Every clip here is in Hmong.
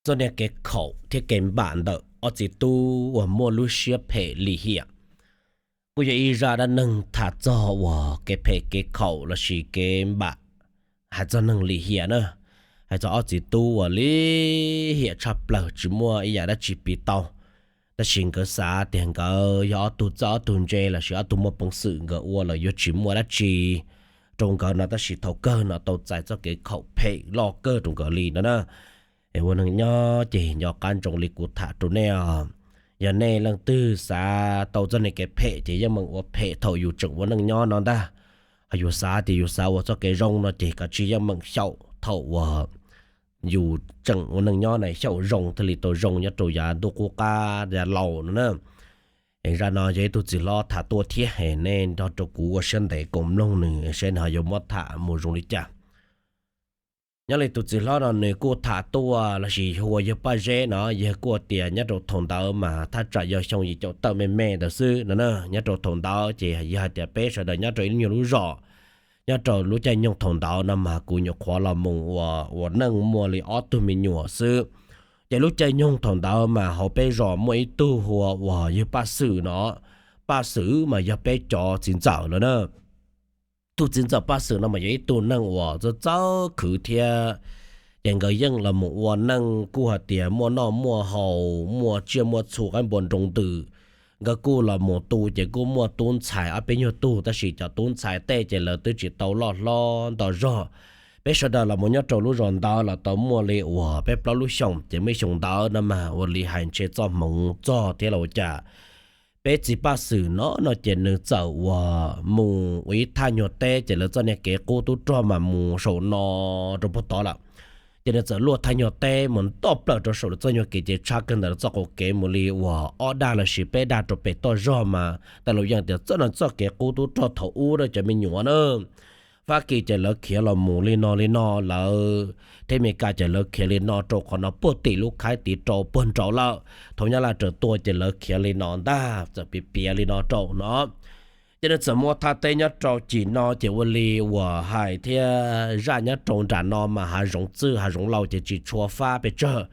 txoj niag kev khaum thiab kev npam ntawm ob txiv tub uas muaj lub siab phem lim hiam. Kuj yog ib zaj dab neeg tham txog uas kev phem kev khaum lossis kev npam, hais txog neeg lim hiam na, hais txog ob txiv tub uas lim hiam tshaj plaws tsis muaj ib yam dab tsi piv tau. Tab sis nkawd xav tias nkawd yog ob tug txawj ob tug ntse lossis ob tug muaj peev xwm, nkawd ua los yuav tsis muaj dab tsi rau nkawd no, tab sis thaum kawg no tau txais txoj kev khaum phem loj kawg rau nkawd li no na. Es ua neej nyob ces nco qab ntsoov li kuv tham rau nej os. Yog nej leej twg xav tau txoj niag kev phem ces yeej meem ua phem thaum yus tseem ua neej nyob no ntag. Ho yus xav tias yus xav ua txoj kev zoo no ces kav tsij yeej meem xyaum thaum uas yus tseem ua neej nyob na, xyaum zoo thiaj li tau zoo nyob rau yav ntuj qub qab yav laus no na. Es zaj no yog ib tug txiv hlob tham tuaj thiab, nej nrog rau kuv ua siab ntev koom mloog nws seb nws ho yuav muab tham mus zoo li cas. Nyob li tus txiv hlob no nws kuj tham tuaj lossis hu ua yawg Paj Zeb no, yawg kuj tias nyob rau thaum ntawd mas thaj tsam yog xyoo yim caum tawm me me ntawd xwb no na. Nyob rau thaum ntawd ces yog hais tias peb sawv daws nyob rau ib lub nyuag lub zos, nyob rau lub caij nyoog thaum ntawd no mas kuv nyuam qhuav los mus ua neej muaj li ob tug me nyuam xwb. Ces lub caij nyoog thaum ntawd mas hauv peb zos muaj ib tug hu ua yawg Paj Xwm no. Paj Xwm mas yog peb cov txiv ntxawm lawm na. Tus txiv ntxawm Paj Xwm no mas yog ib tug neeg uas txawj txawj khwv thiab. Ces nkawd yeej los mus ua neej kuj hais tias muaj noj muaj haus, muaj tsiaj muaj txhu qaib npua nroo ntws. Nkawd kuj los mus tu ces kuj muaj tub ntxhais ob peb nyuag tug, tab sis cov tub ntxhais tej ces lawv twb tsis tau loj hlob nto zog. Peb sawv daws los mus nyob rau lub zos ntawd los tau muaj li uas peb plaub lub xyoos, ces muaj ib xyoos ntawd no mas ua li hais ntshe txoj hmoov txog thiab los ua cas peb txiv Paj Xwm no no ces nws txawm uas mus ua ib thaj nyuag teb, ces lawv txoj niag kev qub tub rog mas mus saum no rau puag tod lawm. Ces nws txawm luaj thaj nyuag teb mus ntoj plaws rau saum lawv txoj nyuag kev, ces tshab kawg ntawm lawv txoj qub kev mus li uas ob dag lossis peb dag rau pem toj zog mas tej laus yeej tias txoj no txoj kev qub tub rog thaum ub na cov me nyuam na. Fab Kis ces lawv khiav los mus li no li no, lawv thiab Mes Kas ces lawv khiav li no rau qhov no puag tim lub khaib tid rau puag nraud lawm. Thaum Nyab Laj raws tua ces lawv khiav li no ntag, txawm piav piav li no rau no. Ces nws txawm muaj thaj teb nyob rau cim no ces ua li uas hais thiab zaj nyob rau nram no mas hav zoov txwj hav zoov laus ces tsis tshua fab pes tsawg.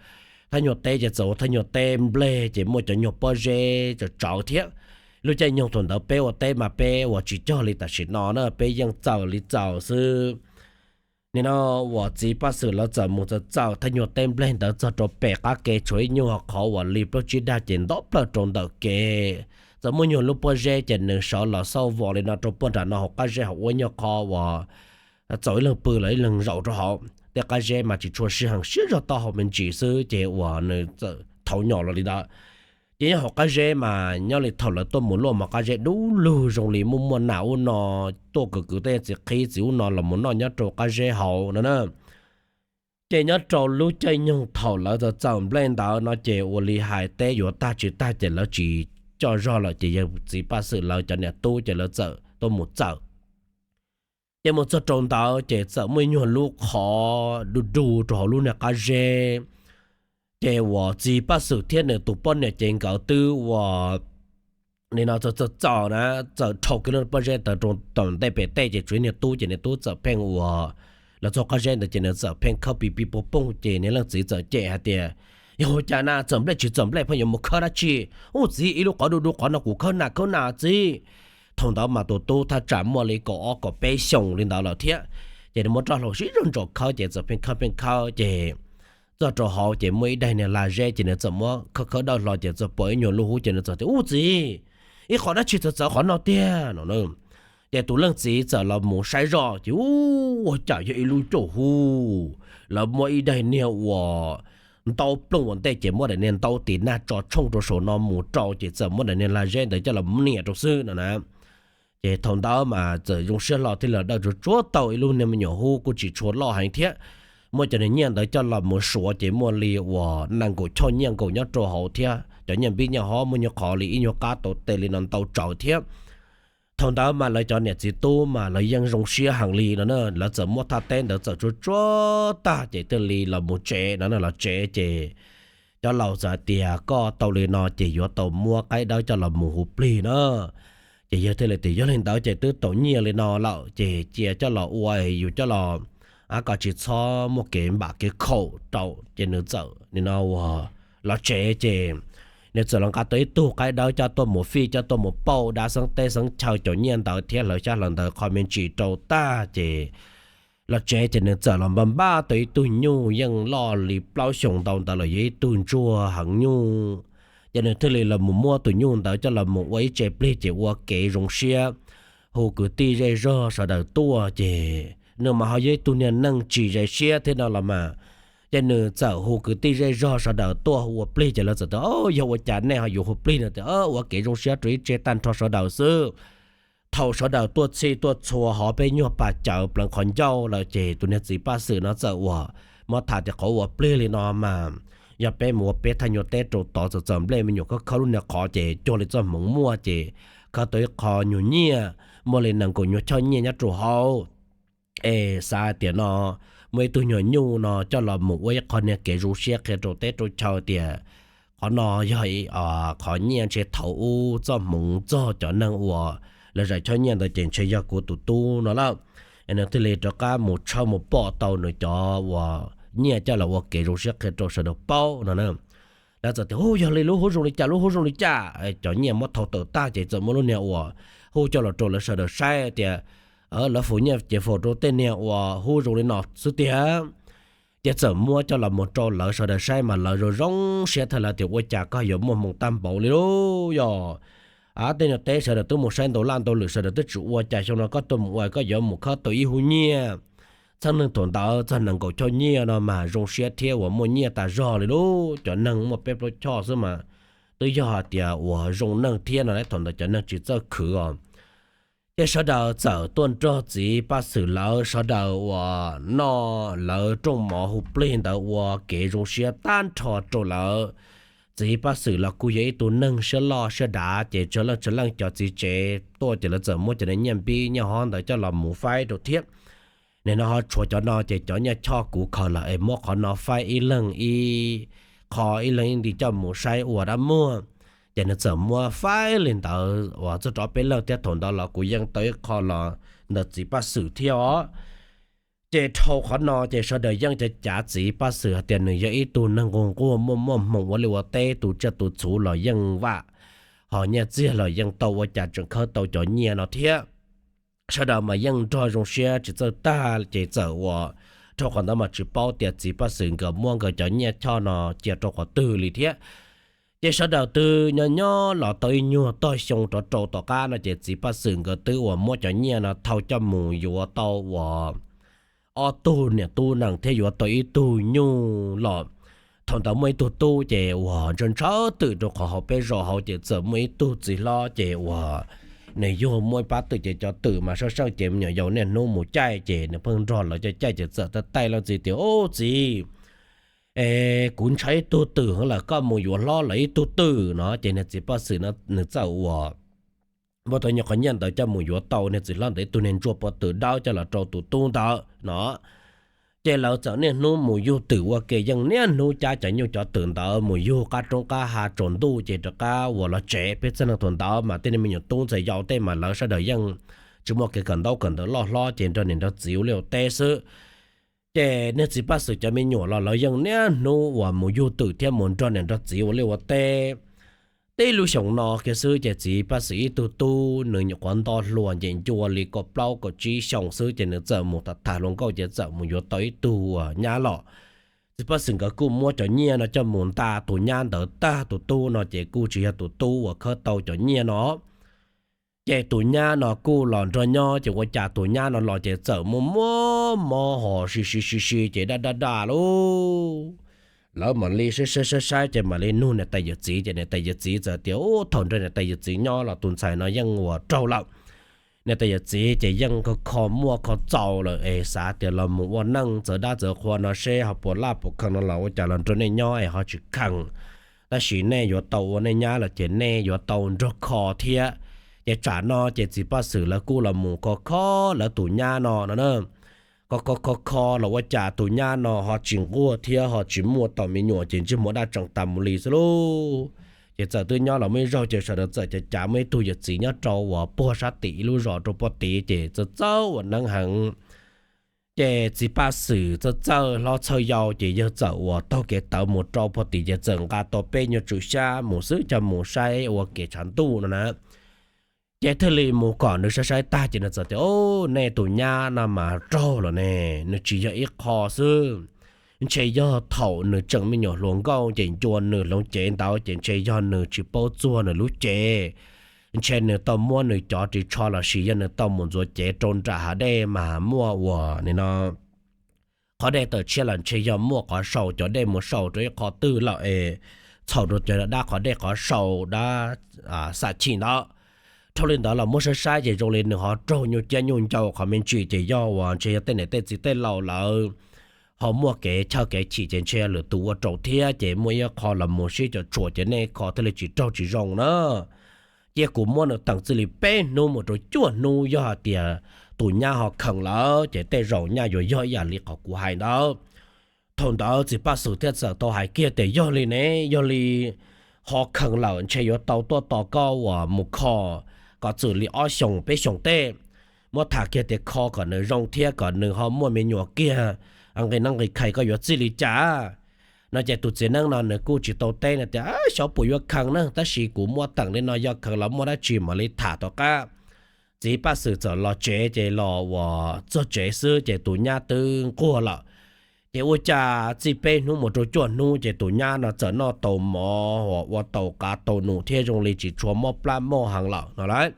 Thaj nyuag teb ces txawm ua thaj nyuag teb nplej ces muaj cov nyuag pob zeb tsawv tsawv thiab. Lub caij nyoog thaum ntawd peb ua teb mas peb ua tsis cog li tam sim no na, peb yeej txawm li txawm xwb. Nim no uas txiv Paj Xwm lawv txawm mus txawm txawm thaj nyuag teb nplej ntawd txog rau pem qab kev tshuav ib nyuag qhov uas li plaub tsib dag ces ntov plaws rau ntawm kev. Txawm muaj nyuag lub pob zeb ces nws sawv los xauj vos li no rau puag nram no hauv qab zeb hauv ua nyuag qho uas txaus ib leeg pw los ib leeg zaum rau hauv. Tej qab zeb mas tsis tshua sij heem siab zog taub hau me ntsis xwb ces uas nws txawm thauv nyom los li ntawd. Ces nyob hauv qab zeb mas nyob li thaum lawv tuaj mus luaj mov qab zeb dub lug zoo li muaj muaj nas ub no tuaj kwv kwv tej txiv qhib txiv ub no los mus noj nyob rau qab zeb hauv no na. Ces nyob rau lub caij nyoog thaum lawv txawm txawm nplej ntawd no ces ua li hais teb yuav tag tsis tag ces lawv tsis coj zog lawm ces yawg txiv Paj Xwm lawv cov niam tub ces lawv txawm tuaj mus txawm. Ces mus txog rau ntawd ces txawm muaj ib nyuag lub qhov du du rau hauv lub niag qab zeb. Ces uas txiv Paj Xwm thiab nws tus poj niam ces nkawd twb uas nim no txawm txawm txawm na, txawm dhau kiag lub pob zeb ntawd rau tom ntej pem tej ces tshuav niag tub ces niag tub txawm pheej uas lawv txog qab zeb ntawd ces nws txawm pheej khawb pis pis pog poog ces niag leej txiv txawm cem hais tias, yog ua cas na txawm nplej tsis txawm nplej pheej yuav mus khawb dab tsi? Ub txiv, ib lub qhov du du qhov no kuv khawb nas khawb nas txiv. Thaum ntawd mas tus tub thaj tsam muaj li kaum ob kaum peb xyoos li ntawd lawm thiab. Ces nws muab roj hlau sib zog ntsaum khawb ces txawm pheej khawb pheej khawb ces txog rau hauv ces muaj ib daig niag lag zeb ces nws txawm muab khawb khawb dawb hlo ces txawm pom ib nyuag lub hub ces nws txawm tias, ub txiv, ib qhov dab tsi txawv txawv qhov no tiag no. Ces tus leej txiv txawm los mus saib zoj ces ub, ua cas yog ib lub caum hub. Lawv muab ib daig niag uas ntaub plooj ua ntej ces muab daim niag ntaub tis nag tso tshooj rau saum no mus rau ces txawm muab daim niag lag zeb ntawd coj los nias rau xwb no na. Ces thaum ntawd mas txawm zoo siab hlo thiaj li dawj tsuag tsuag tau ib lub niag me nyuam hub kuj tsis tshua loj heev thiab. Muab cov niag nyiaj ntawd coj los mus suav ces muaj li uas nees nkaum choj nyiaj nkaus nyob rau hauv thiab cov nyiaj npib nyiaj hob muaj nyuag qhov li ib nyuag qab tau tes li no ntau tsawv thiab. Thaum ntawd mas lawv cov niam txiv tub mas lawv yeej zoo siab heev li no na, lawv txawm muab thaj teb ntawd txawm tsuag tsuag tag ces thiaj li los mus tsev no na. Los tsev ces cov laus txawm hais tias koj tau li no ces yuav tau muab qaib dawb coj los mus hu plig na. Ces yawg thiaj li tias yog li ntawd ces twb tau nyiaj li no lawm ces cia coj los ua, yus coj los kom tsis txhob muaj kev npam kev khaum rau. Ces nws txawm nim no uas los tsev ces nws txawm los nqa tau ib tug qaib dawb coj tuaj mus fij, coj tuaj mus pauj dab xeeb teb xeeb chaw cov nyiaj ntawd thiab hlawv xyab hlawv ntawv qho me ntsis rau tag ces los tsev ces nws txawm los npaj npaj tau ib tug nyuj yeej loj li plaub xyoos ntau ntawd los yog ib tug ntsuag heev nyuj. Ces nws thiaj li los mus muab tus nyuj ntawd coj los mus ua ib tse plig ces ua kev zoo siab hu kwv tij zej zog sawv daws tuaj ces nws mas ho yog ib tug niag neeg tsis zais siab thiab no los mas. Ces nws txawm hu kwv tij zej zog sawv daws tuaj hu ua plig ces lawv txawm tias, Yog ua cas nej ho yuav hu plig no? Tias, Ua kev zoo siab rau ib tse tag nrho sawv daws xwb. Thaum sawv daws tuaj txhij tuaj txhua hov peb nyuag pas cawv pleev qhov ncauj lawm ces tus niag txiv Paj Xwm no txawm uas muab tham tias, Qhov ua plig li no mas yog peb mus ua peb thaj nyuag teb rau tod txawm txawm nplej me nyuam khawb khawb lub niag qhov ces cuag li txoj hmoov muaj ces khawb tau ib qho nyuag nyiaj, muaj li nees nkaum nyuag choj nyiaj nyob rau hauv. Es xav tias no muaj ib tug nyuag nyuj no coj los mus ua ib qho niag kev zoo siab qhia rau teb rau chaw tias qhov no yog qhov nyiaj ntshe thaum ub txoj hmoov txog cov neeg uas lawv zais choj nyiaj ntawd ces ntshe yog kuv tus tub no lawm. Es nws thiaj li rov qab mus tshawb mus pom tau nws cov uas nyiaj coj los ua kev zoo siab qhia rau sawv daws paub no na. Lawv txawm tias, Hu, yog li lub hub zoo li cas, lub hub zoo li cas? Cov nyiaj muab thau tawm tag ces txawm muaj lub niag uas hu coj los rau lawv sawv daws saib tias lawv faus nyiaj ces faus rau tej niag uas hub zoo li no xwb tiag. Ces txawm muab coj los mus rau lawv sawv daws saib mas lawv zoo zoo siab thiab lawv tias, Ua cas koj yuav muaj hmoo tag npaum li lub? Yog tej niag teb sawv daws twb mus saib ntau laj ntau lwm sawv daws twb tsis ua cas, xyoo no koj tuaj mus ua koj yuav mus khawb tau ib hub nyiaj. Txheej neeg thaum ntawd txog nees nkaum choj nyiaj no mas zoo siab thiab uas muaj nyiaj tas zog li lub. Cov neeg muaj peb plaub choj xwb mas twb yog hais tias uas zoo neeg thiab no, thaum ntawd cov neeg tsis txawj khwv os. Ces sawv daws txawm tuaj nrog txiv Paj Xwm lawv sawv daws uas noj lawv rooj mov hu plig ntawd ua kev zoo siab tag nrho rau lawv. Txiv Paj Xwm los kuj yog ib tug neeg siab loj siab dav ces tsawg leej tsawg leej cov txiv tsev tuaj ces lawv txawm muab cov nyiaj npib nyiaj hob ntawd coj los mus faib rau thiab. Nim no ho tshuav cov no ces cov nyiaj choj kuv khaws los es muab qhov no faib ib leeg ib qho, ib leeg ib nti coj mus saib ua dab muag. Ces nws txawm muab faib li ntawd uas txog rau peb leeg thiab thaum ntawd los kuv yeej tau ib qho los ntawm txiv Paj Xwm thiab os. Ces dhau qhov no ces sawv daws yeej cav cav txiv Paj Xwm hais tias nws yog ib tug neeg nquag nquag muaj muaj hmoo ua liaj ua teb, tus tsiaj tus txhuv los yeej vam, ho nyiaj txiag los yeej tau, ua cas tseem khawb tau cov nyiaj no thiab. Sawv daws mas yeej nrog zoo siab tsis txawj tag ces txawm uas dhau qhov ntawd mas tsis paub tias txiv Paj Xwm nkawd muab nkawd cov nyiaj choj no cia rau qhov twg li thiab. Ces sawv daws twb nyob nyob los tau ib nyuag tog xyoo rov rau tom qab no ces txiv Paj Xwm nkawd twb uas muab cov nyiaj no thau coj mus yuav tau uas ob tug niam tub nees thiab yuav tau ib tug nyuj los. Thaum ntawd muaj ib tug tub ces uas ntshaw ntshaw twm rau qhov hauv peb zos hauv ces txawm muaj ib tug txiv hlob ces uas nws yug muaj ib pab twm ces cov twm mas sab seej ces me nyuam yaus niaj hnub mus caij ces nws pheej nrog lawv caij caij ces txawm taij taij leej txiv tias, Ub txiv, es kuv ntshaw ib tug twm heev lawm, koj mus yuav hlob lawv ib tug twm no. Ces niag txiv Paj Xwm no nws txawm uas muab tau nyuag qhov nyiaj ntawd coj mus yuav tau niag txiv hlob ntawd ib tug niag ntsuag pov twm dawb coj los rau tus tub ntawd no. Ces lawv txawm niaj hnub mus yug twm ua ke, yeej niaj hnub cab cov nyuj cov twm ntawd mus yug qab roob qab hav tsaus ntuj ces rov qab uas los tsev. Peb txheej neeg thaum ntawd mas tej niag me nyuam tub ntxhais yau tej mas lawv sawv daws yeej tsis muaj kev kawm ntaub kawm ntawv loj hlob ces nrog niam nrog txiv ua liaj ua teb xwb. Ces niag txiv Paj Xwm cov me nyuam los lawv yeej niaj hnub uas mus yug twm thiab mus nrog niam nrog txiv ua liaj ua teb. Tib lub xyoos no kiag xwb ces txiv Paj Xwm ib tug tub nws nyuam qhuav nto hluas ncees ncua li kaum plaub kaum tsib xyoos xwb ces nws txawm mus tham tham hluas nkauj ces txawm mus yuav tau ib tug uas nyab los. Txiv Paj Xwm nkawd kuj muab cov nyiaj no coj mus nta tus nyab ntawd tag, tus tub no ces kuj tsis yog tus tub uas khawb tau cov nyiaj no. Ces tus nyab no kuj los nrog nyob ces ua cas tus nyab no los ces txawm muaj muaj mob ho si si si si ces daj daj daj lauj. Lawv mam li saib saib saib saib ces mam li nug niam tais yawm txiv ces niam tais yawm txiv txawm tias, Ub, thaum nrog niam tais yawm txiv nyob los tus ntxhais no yeej uas raug lawm. Niam tais yawm txiv ces yeej kho kho muaj kho txaus lawm es xav tias los mus ua neej txawv dab txawv qhua no seb ho puas laj puas kheev no los ua cas los nrog nej nyob es ho tsis kheev. Tab sis nej yuav tau ua nej nyab lawm ces nej yuav tau nrog kho thiab. Ces tsam no ces txiv Paj Xwm lawv kuj los mus kho kho lawv tus nyab no no na. Kho kho kho kho los ua cas tus nyab no ho tsis nquag thiab ho tsis muaj tau me nyuam ces ntsej muag daj tsees tas mus li xwb lauj. Ces txawm twb nyob los muaj ib zaug ces sawv daws txawm cav cav muaj ib tug yawm txiv nyob rau uas puag sab tim ib lub zos rau puag tid ces txawj txawj ua neeb heev. Ces txiv Paj Xwm txawj txawj hlob txhawj yau ces yawg txawm uas taug kev tawv mus rau puag tim ces txawm nqa tau peb nyuag tswm xyab mus xwb coj mus saib ua kev tshav ntuj no na. Ces thiaj li mus kom nws saib saib tag ces nws txawm tias, Ub, nej tus nyab no mas raug lawm ne, nws tsis yog ib qho xwb. Ntshe yog thaum nws tseem me nyuam hluas nkauj ces ncua nws hloov cev ntawd ces ntshe yog nws tsis paub txuag nws lub cev. Ntshe nws tau muab nws cov ris tsho los sis yog nws tau mus ntxuav cev rau nram hav dej mas muaj uas nim no qhov dej tawm tshiab los ntshe yog muaj qhov sau cov dej mus sau rau ib qho twg lawm es txhaum rau cov dab qhov dej qhov sau dab xam chim ntawd. Dhau li ntawd los muab saib saib ces zoo li nws ho raug nyuj ciab nyuj ncau qhov me ntsis ces yog uas ntshe yog tej niam tej txiv tej laus lawv ho muaj kev chawj kev chim ces ntshe lwm tus ua rau thiab ces muaj ib qho los mus sib cov tshuam ces nej kho thiaj li tsis raug tsis zoo na. Cia kuv muab nws teem txij li peb hnub mus rau cuaj hnub, yog hais tias tus nyab ho khees lawm ces tej zaum nyaj yuav yog ib yam li qhov kuv hais ntawd. Thaum ntawd txiv Paj Xwm thiaj txawm tau hais kiag tias, Yog li ne, yog li ho khees lawm ntshe yuav tau tuaj tos koj uas mus kho kom txwm li ob xyoos peb xyoos tej, muab tham kiag tias kho kom nws zoo thiab kom nws ho muaj me nyuam kiag, nqis neeb nqis khais koj yuav txij li cas? No ces tus txiv neeb no nws kuj tsis tau teb no tias, Xyov puas yuav khees na, tab sis kuv muab teem li no yog khees los muaj dab tsi mam li tham tom qab. Txiv Paj Xwm txawm los tsev ces los uas txog tsev xwb ces tus nyab twb nquag lawm. Ces ua cas txij peb hnub mus rau cuaj hnub ces tus nyab no txawm noj tau mov uas ua tau qav tau num thiab zoo li tsis tshua mob plab mob heev lawm no lauj.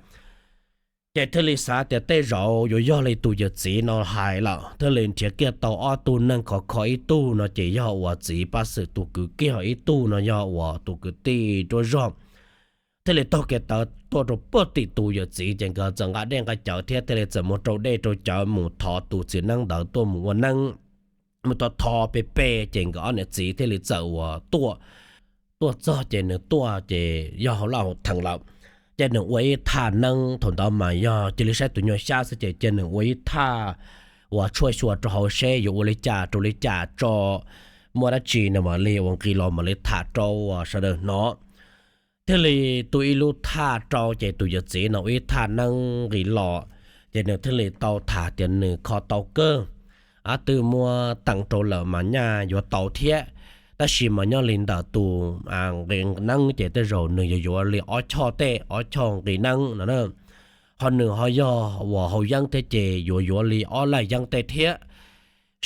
Ces thiaj li xav tias tej zaum yuav yog li tus yawm txiv no hais lawm, thiaj li nrhiav kiag tau ob tug neeg khov kho ib tug no ces yog uas txiv Paj Xwm tus kwv kiag, ib tug no yog uas tus kwv tij nruab zog. Thiaj li taug kev tawv tuaj rau puag tim tus yawm txiv ces nkawd txawm nqa dej nqa cawv thiab thiaj li txawm mus rau dej rau cawv mus thov tus txiv neeb ntawd tuaj mus ua neeb. Mus tau thov pe pe ces nkawd ob niam txiv thiaj li txawm uas tuaj. Tuaj txog ces nws tuaj ces yog hauv laj hauv theem lawm, ces nws ua ib thaj neeb. Thaum ntawd mas yog cia li saib tus nyuag xyab xwb ces cia nws ua ib thaj uas tshuaj xyuas rau hauv seb yuav ua li cas rau li cas tso, muaj dab tsi nws mam li uas nqis los mam li tham rau uas sawv daws hnov. Thiaj li tu ib lub thaj rau ces tus yawm txiv no ua ib thaj neeb nqis los, ces nws thiaj li tau tham tias nws kho tau kawg, twb muab teem rau lawm mas nyaj yuav tau thiab, tab sis mas nyob li ntawm tus nqis neeb ces tej zaum nws yuav yuav li ob choj tej, ob choj nqis neeb no. Ho nws ho yog uas haus yeeb thiab ces yuav yuav li ob laj yeeb tej thiab.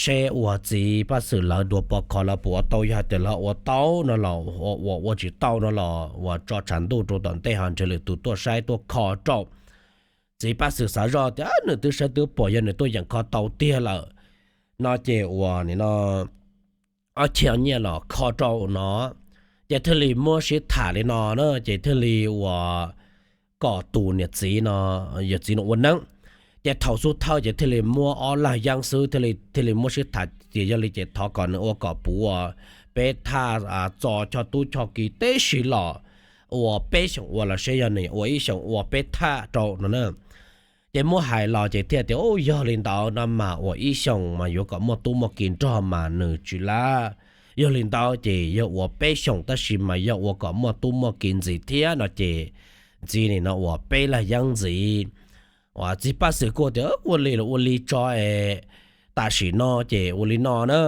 Seb uas txiv Paj Xwm lawv dua pov khov lawv puas ua tau, yog hais tias lawv ua tau no los ua, ua tsis tau no los uas tso tshav ntuj rau tom ntej ho nrhiav lwm tus tuaj saib tuaj kho rau. Txiv Paj Xwm xav zoj tias nws twb saib twb pom yog nws tuaj yeem kho tau tiag lawm no ces uas nim no ob choj nyiaj los kho rau no. Ces thiaj li muab sib tham li no na, ces thiaj li uas kom tus niam txiv no, yawm txiv no ua neeb. Ces thaum xub thawj ces thiaj li muab ob laj yeeb xwb, thiaj li muab sib tham tias yog li ces thov kom nws ua kom puv uas peb thaj txo choj tub choj ki teb si los ua peb xyoos ua los seb yog nws ua ib xyoos ua peb thaj rau no na. Ces muab hais los ces thiaj tias, Ub, yog li ntawd no mas ua ib xyoos mas yuav kom muaj tub muaj ki nrog mas nws tsis lab. Yog li ntawd ces yog ua peb xyoos tab sis mas yog ua kom muaj tub muaj ki ntxiv thiab no ces ntxiv nim no ua peb laj yeeb ntxiv. Uas txiv Paj Xwm kuj tias, Ua li los ua li tso es tam sim no ces ua li no na.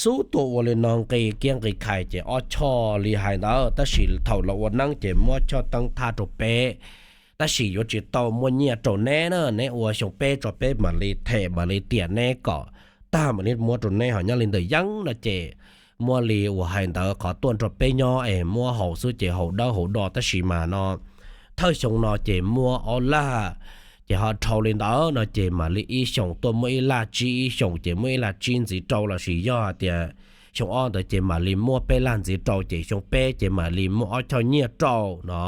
Xub tuaj ua li no nqi kiab nqi khais ces ob choj li hais ntawd, tab sis thaum los ua neeb ces muab choj teeb thaj rau peb, tab sis yuav tsis tau muaj nyiaj rau neb na, neb ua xyoo peb tso peb mam li them mam li tiam neb kom tag mam li muab rau neb, ho nyob li ntawm yeeb no ces muab li uas hais ntawd qhov tuaj nrog peb nyob es muab haus xwb ces haus dawb haus do, tab sis mas no thawj xyoo no ces muab ob laj, ces ho dhau li ntawd no ces mam li ib xyoos tuaj muab ib laj tsib, ib xyoos ces muab ib laj tsib ntxiv rau los sis yog hais tias xyoo ob ntawd ces mam li muab peb laj ntxiv rau ces xyoo peb ces mam li muab ob choj nyiaj rau no.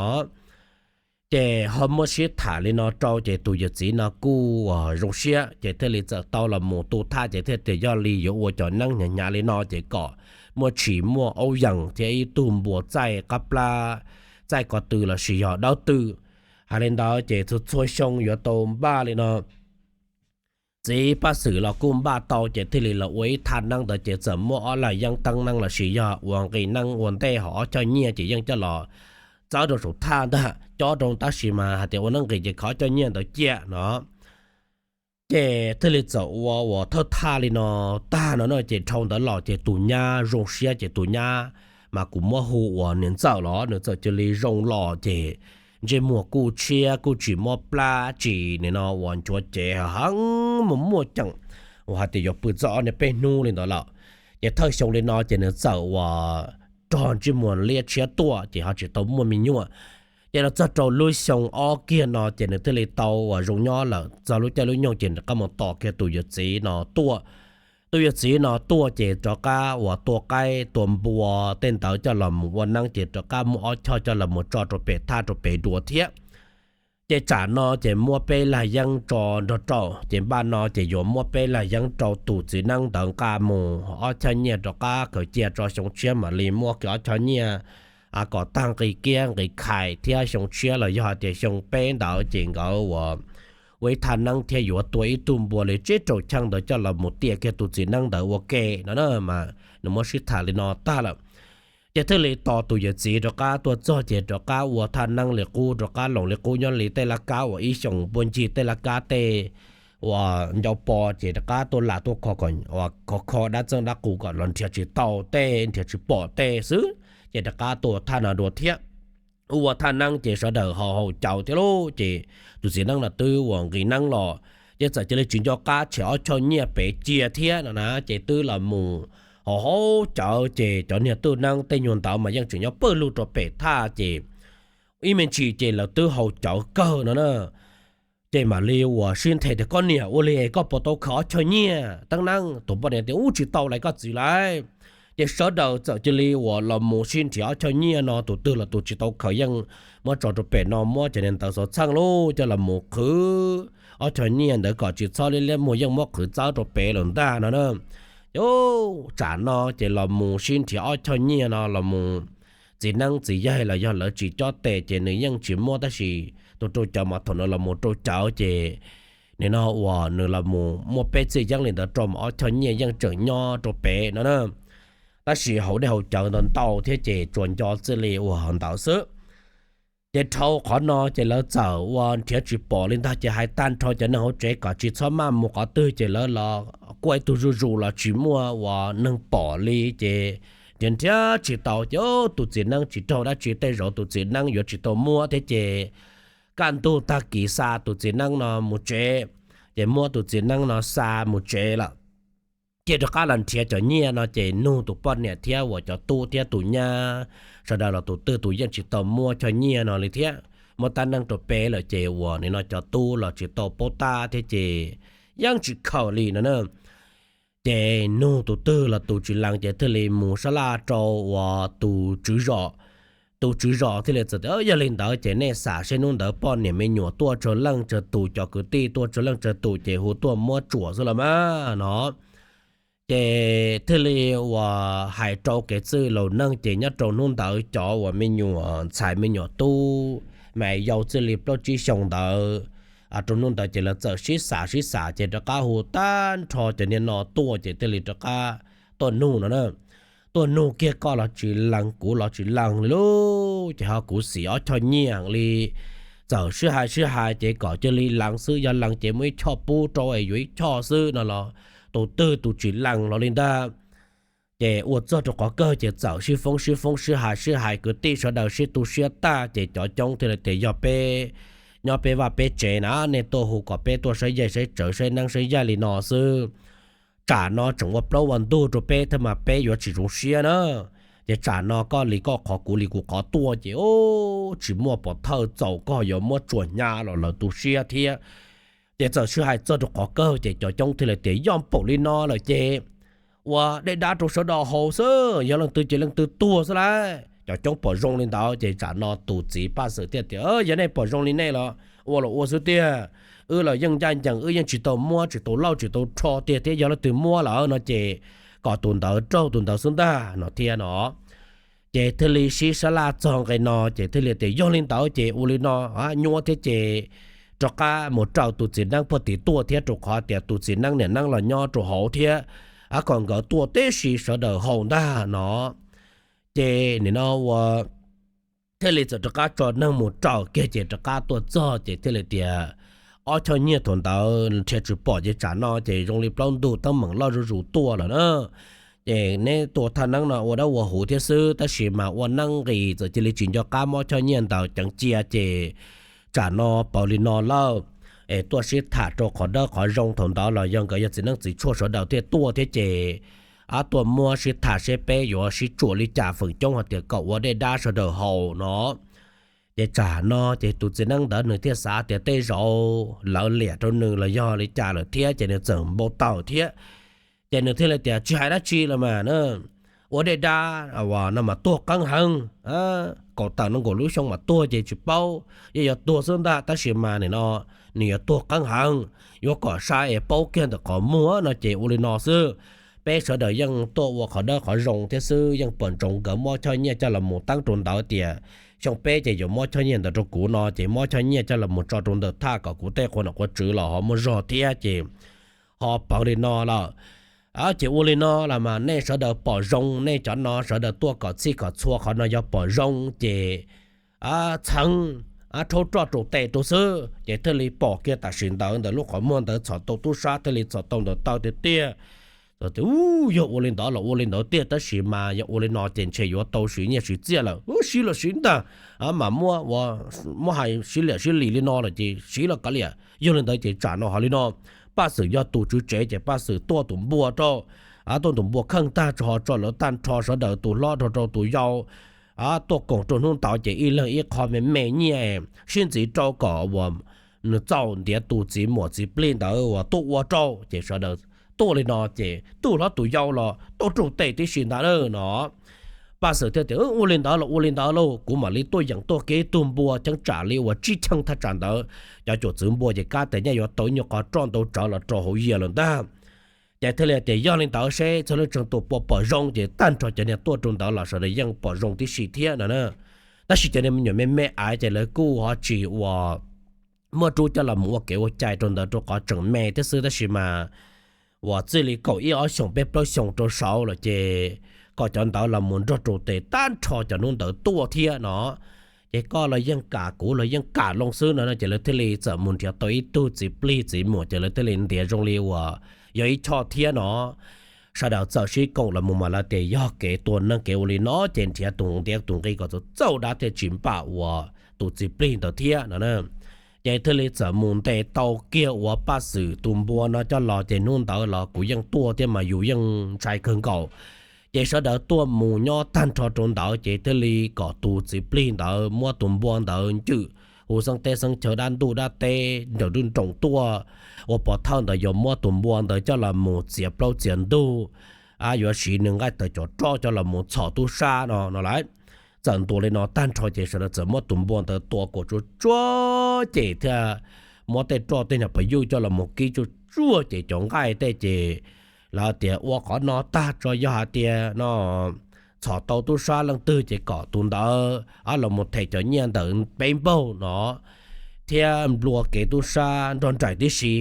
Ces ho muab sib tham li no rau ces tus yawm txiv no kuj uas zoo siab ces thiaj li txawm tau los mus tu thaj ces thiaj tias yog li yuav ua cov neeb hnyav hnyav li no ces kom muaj tshis muaj aub yees thiab ib tug npua txaij qab plab, txaij ko tw los sis yog dawb tw. Hais li ntawd ces txhua txhua xyoo yuav tau npaj li no. Txiv Paj Xwm los kuj npaj tau ces thiaj li los ua ib thaj neeb ntawd ces txawm muab ob laj yeeb teeb neeb los sis yog ua nqi neeb ua ntej ho ob choj nyiaj ces yeej coj los txawb rau saum thaj ntag, cob rau, tab sis mas hais tias ua neeb nqis ces kho ob choj nyiaj ntawd cia no. Ces thiaj li txawm ua uas thawj thaj li no tag no na, ces dhau ntawd los ces tus nyab zoo siab ces tus nyab mas kuv muab hu uas niam ntxawm los nws txawm cia li zoo los ces ntsej muag kuj tshiab kuj tsis mob plab tsis nim no uas nchuav cev heev mus muaj ceem uas hais tias yuav pw txog ob niag peb hnub li ntawd lawm. Ces thawj xyoo li no ces nws txawm uas rog ntsej muag liab tshiab tuaj ces ho tsis tau muaj me nyuam. Ces los txog rau lub xyoo ob kiag no ces nws thiaj li tau uas zoo nyob lawm txog lub caij lub nyoog ces rov qab mus tos kiag tus yawm txiv no tuaj. Tus yawm txiv no tuaj ces rov qab uas tua qaib tua npua tej ntawd coj los mus ua neeb ces rov qab muab ob choj coj los mus tso rau pem thaj rau pem dua thiab. Ces tsam no ces muab peb lag yeeb tso nrog rau ces npaj no ces yuav muab peb lag yeeb rau tus txiv neeb ntawd nqa mus ob choj nyiaj rov qab khaws cia tso xyoo tshiab mam li muab kiag ob choj nyiaj kom tag nqi kiab nqi khais thiab xyoo tshiab los yog hais tias xyoo peb ntawd ces nkawd uas ua ib thaj neeb thiab yuav tua ib tug npua li tsib rau cheej ntawd coj los mus tiam kiag tus txiv neeb ntawd ua ke no na mas nws muab sib tham li no tag lawm. Ces thiaj li tos tus yawm txiv rov qab tuaj txog ces rov qab ua thaj neeb li qub rov qab loos li qub nyob li tej laj kab uas ib xyoos puag ncig tej laj kab tej uas ncau po ces rov qab tuaj lam tuaj kho kho dab txeeb dab qus kom los nrhiav tsis tau tej nrhiav tsis pom tej xwb. Ces rov qab tuaj thaj no dua thiab. Ua thaj neeb ces sawv daws haus haus cawv thiab lauj ces tus txiv neeb no twb uas nqis neeb los ces txawm cia li tsis nco qab tshem ob choj nyiaj pem cia thiab no na ces twb los mus haus haus cawv ces cov niag twj neeb tej nyuag ntawd mas yeej tseem nyob pawg lug rau pem thaj ces ib me ntsis ces lawv twb haus cawv kawg no na. Ces mam li uas sib nthe tias koj niam ua li koj puas tau khaws ob choj nyiaj teeb neeb? Tus poj niam tias ub tsis tau lawm koj txiv lauj. Ces sawv daws txawm cia li uas los mus sib nrhiav ob choj nyiaj no tus twg los tus tsis tau khaws yeej muab tso rau pem no muab cov niag ntawv xov txheej lauj coj los mus qhwv ob choj nyiaj ntawd kom tsis txhob liab liab muag yeej muab qhwv txawb rau pem lawm ntag no na. Ces tsam no ces los mus sib nrhiav ob choj nyiaj no los mus txiv neeb txiv yaig los yog lawv tsis cob tes ces nws yeej tsis muab tab sis tus rau cawv mas thaum nws los mus rau cawv ces nim no uas nws los mus muaj peb txhiab yeeb li ntawd rau mas ob choj nyiaj yeej tseem nyob rau pem no na. Tab sis haus dej haus cawv ntau ntau thiab ces tsuas nco txij li uas ntawd xwb. Ces dhau qhov no ces lawv txawm ua nrhiav tsis pom li ntag ces hais tag nrho cov neeg hauv tsev kom tsis txhob maj mus qhov twg ces lawv los kuaj ib tug zuj zus los tsis muaj uas neeg pom li ces nrhiav nrhiav tsis tau ces tus txiv neeb tsis raug dab tsi tej zaum tus txiv neeb yuav tsis tau muab thiab ces kaj ntug tag kis xa tus txiv neeb no mus tsev. Ces muab tus txiv neeb no xa mus tsev lawm. Ces rov qab los nrhiav cov nyiaj no ces nug tus poj niam thiab uas cov tub thiab tus nyab sawv daws los tus twg tus yeej tsis tau muab choj nyiaj no li thiab. Muab tab neeb rau peb lawm ces uas nim no cov tub los tsis tau paub tab thiab ces yeej tsis khaws li no na. Ces nug tus twg los tus tsis lees ces thiaj li mus sab laj rau uas tus tswv zos. Tus tswv zos thiaj li txawm tias yog li ntawd ces nej xam seb hnub ntawd poj niam me nyuam tuaj tsawg leej tsawg tus cov kwv tij tuaj tsawg leej tsawg tus ces hu tuaj muab tsuam xwb los mas no. Ces thiaj li uas hais rau kev txwj laus neeg ces nyob rau hnub ntawd cov uas me nyuam ntxhais me nyuam tub mas yau txij li plaub tsib xyoo ntawd rau hnub ntawd ces lawv txawm sib xam sib xam ces rov qab hu tag nrho cov niag no tuaj ces thiaj li rov qab tuaj nug no na. Tuaj nug kiag koj los tsis lees kuv los tsis lees li lauj ces ho kuv xim ob choj nyiaj li. Txawm sib hais sib hais ces kom cia li lees xwb yog lees ces muaj ib choj pub rau es yuav ib choj xwb no los tus twg tus tsis lees los li ntag. Ces ua txog rau qhov kawg ces txawm sib foob sib foob sib hais sib hais kwv tij sawv daws sib tu siab tag ces cov coob thiaj li tias yog peb nyob peb vaj peb tsev na nej tuaj hu kom peb tuaj saib yaig saib tsawv saib neeb saib yaig li no xwb. Tsam no tseem ua plaub ua ntug rau peb thiab mas peb yuav tsis zoo siab na. Ces tsam no koj li koj qhov kuv li kuv qhov tuaj ces tsis muaj pov thawj txaus koj yuav muab tsuam hnyav los lawv tu siab thiab. Ces txawm sib hais txog rau qhov kawg ces cov coob thiaj li tias yog npaum li no lawm ces ua dej dab rau sawv daws haus xwb yog leej twg ces leej twg tuag xwb lauj. Cov coob pom zoo li ntawd ces tsam no tus txiv Paj Xwm thiaj tias yog nej pom zoo li nej los ua los ua xwb tiag. Wb los yeej ncaj ncees wb yeej tsis tau muab tsis tau lauj tsis tau rho tiag thiab yog leej twg muab lawm no ces kom tus ntawd raug tus ntawd xwb ntag no thiab no. Ces thiaj li sib sab laj txog nqe no ces thiaj li tias yog li ntawd ces ua li no, nyuaj thiab ces rov qab mus raws tus txiv neeb pog tim tuaj thiab rau qhov tias tus txiv neeb niam neeb los nyob rau hauv thiab, a kom nkawd tuaj tib si sawv daws haus ntag no. Ces nim no ua thiaj li txawm rov qab tso neeg mus raws kiag ces rov qab tuaj txog ces thiaj li tias ob choj nyiaj thaum ntawd nrhiav tsis pom ces tsam no ces zoo li plaub ntug teeb meem loj zuj zus tuaj lawm na. Ces neb tua thaj neeb no ua dab ua huv thiab xwb, tab sis mas ua neeb nqis txawm cia li tsis nco qab mob choj nyiaj ntawd ceev cia ces tsam no paws li no lawm. Es tuaj sib tham rau qhov dawb qhov zoo, thaum ntawd los yog nkawd yog txiv neeb txiv tshuaj sawv daws thiaj tuaj thiab ces, ab, tuaj muab sib tham seb peb yuav sib tsuam li cas, feem coob hais tias kom ua dej dab sawv daws haus no. Ces tsam no ces tus txiv neeb ntawd nws thiaj xav tias tej zaum lawv liam rau nws los yog li cas lawm thiab ces nws txawm npau taws thiab. Ces nws thiaj li tias tsis hais dab tsi los mas na, ua dej dab no mas tuag qeeb heev, kaum tawm nees nkaum lub xyoo mas tuag ces tsis paub, yeej yuav tuag xwb ntag, tab sis mas nim no nws yuav tuag qeeb heev, yuav kom saib es paub kiag ntawm qhov muag no ces ua li no xwb. Peb sawv daws yeej tuaj ua qhov dawb qhov zoo thiab xwb, yeej pom ntsoov nkawd muab choj nyiaj coj los mus teeb rau ntawd tias xyoo peb ces yuav muab choj nyiaj ntawd rau kuv no ces muab choj nyiaj coj los mus tso rau ntawm thaj kom kuv tej qhua nom qhua tswv los ho muaj zog thiab ces ho paws li no lawm. Ces ua li no los mas nej sawv daws pom zoo, nej cov no sawv daws tuaj kom txhij kom txhua qhov no yog pom zoo ces txheev rhaub roj rau tes rau xwb ces thiaj li pom kiag tam sim ntawd ntawm lub qhov muag ntawd txhom tau tub sab thiaj li txhom tau ntawm taw tiag tiag. Yog ua li ntawd los ua li ntawd tiag, tab sis mas yog ua li no ces ntshe yuav tau siv nyiaj siv txiaj lawm, siv los siv ntag, mas muab hais siv liam siv lim li no lawm ces siv los kav liam. Yog li ntawd ces tsam no ho li no, Paj Xwm yog tus tswv tsev ces Paj Xwm tuaj tus npua rau, tuaj tus npua kheej tag tso ho tso lawv tag nrho sawv daws tus hlob rau rau tus yau tuaj koom rau hnub ntawd ces ib leeg ib qho me me nyiaj sib ntxiv rau kom uas nws txaus ntiav tus txiv muam txiv plig ntawd uas tuaj ua rau ces sawv daws tuaj li no ces tus hlob tus yau los tuaj raug tes tib si ntag no. Paj Xwm thiaj tias ua li ntawd los ua li ntawd lauj, kuv mam li tuaj yeem tuaj kev tug npua cheeb tsam li uas tsib cheeb thaj tsam ntawd, cov cuam txwv npua ces kab tes nyaj yuav tau ib nyuag qhov roj ntau tsawv los rau hauv yias lawm ntag. Ces thiaj li tias yog li ntawd seb txhua leej tseem tus puas pom zoo ces tag nrho cov niag tuaj rau ntawd los sawv daws yeej pom zoo tib si thiab no. Tab sis cov niag me nyuam me me ais ces lawv kuj ho tsis uas muaj rub coj los mus ua kev ua cai rau ntawd rau qhov tseem me thiab xwb, tab sis mas uas txij li kaum ib ob xyoos peb plaub xyoos rau saud lawm ces kom cov ntawd los mus nrog rau tes tag nrho cov hnub ntawd tuaj thiab no. Ces koj los yeej kam kuv los yeej kam loo xwb no ces lawv thiaj li txawm mus nrhiav tau ib tug txiv plig txiv muam ces lawv thiaj li ntiav zoo li uas yog ib choj thiab no. Sawv daws txawm sib koom los mus mas lawv tias yog kev tua neeg kev ua li no ces nrhiav tus ntiav tus nqi kom txaus txaus dab thiaj tsis npam uas tus txiv plig ntawd thiab no. Ces thiaj li txawm mus ntes tau kiag uas Paj Xwm tus npua no coj los ces hnub ntawd los kuv yeej tuaj thiab mas yus yeej ntshai kawg nkaus. Ces sawv daws tuaj mus nyob tag nrho rau ntawd ces thiaj li kom tus txiv plig ntawd muab tus npua ntawd ncwm hu xeeb teb xeeb chaw dab ntuj dab teb nrawm nruj nroos tuaj ua pov thawj ntawd yuav muab tus npua ntawd coj los mus txiav plaub txiav ntug, yuav siv nws nqaij tawm cov roj coj los mus txhom tub sab no no lawm. Txawm ntuas li no tag nrho ces sawv daws txawm muab tus npua ntawd tua kom tsuag tsuag ces thiaj muab tej roj tej nyuag pas yuj coj los mus kib tsuag tsuag ces cov nqaij tej ces lawv tias ua qhov no tag tso yog hais tias no txhom tau tub sab leej twg ces kom tus ntawd los mus them cov nyiaj ntawd peb npaug no thiab nplua kev tub sab nrog nraim tib si.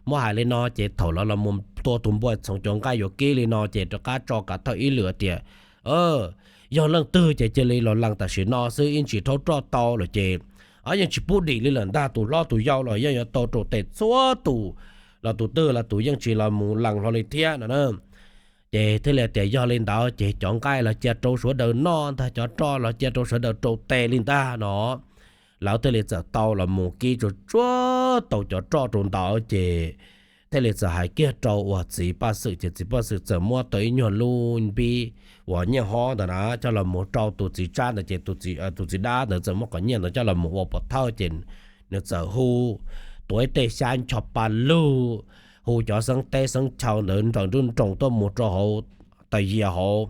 Muab hais li no ces thaum lawv los mus tua tus npua txhoov cov nqaij yuav kib li no ces rov qab tso kav thawj ib lwm tias yog leej twg ces cia li los lees tam sim no xwb, ib ntsis rhaub roj tau lawm ces yeej tsis pub dim li lawm ntag, tus hlob tus yau los yeej yuav tau rau tes txhua tus, los tus twg los tus yeej tsis los mus lees hlo li thiab no na. Ces thiaj li tias yog li ntawd ces cov nqaij los cia rau sawv daws noj ntag, cov roj los cia rau sawv daws rau tes li ntag no. Lawv thiaj li txawm tau los mus kib tsuag tsuag tau cov roj rau ntawd ces thiaj li txawm hais kiag rau uas txiv Paj Xwm ces txiv Paj Xwm txawm muab tau ib nyuag lub npib uas nyiaj hob ntawd na coj los mus rau tus txiv tsab ntawd ces tus txiv dab ntawd txawm muab qhov nyiaj ntawd coj los mus ua pov thawj ces nws txawm hu tuav ib tej xyab ncho pa lug, hu cov xeeb teb xeeb chaw ntawd nrawm nruj nroos tuaj mus rau hauv tawm yias hauv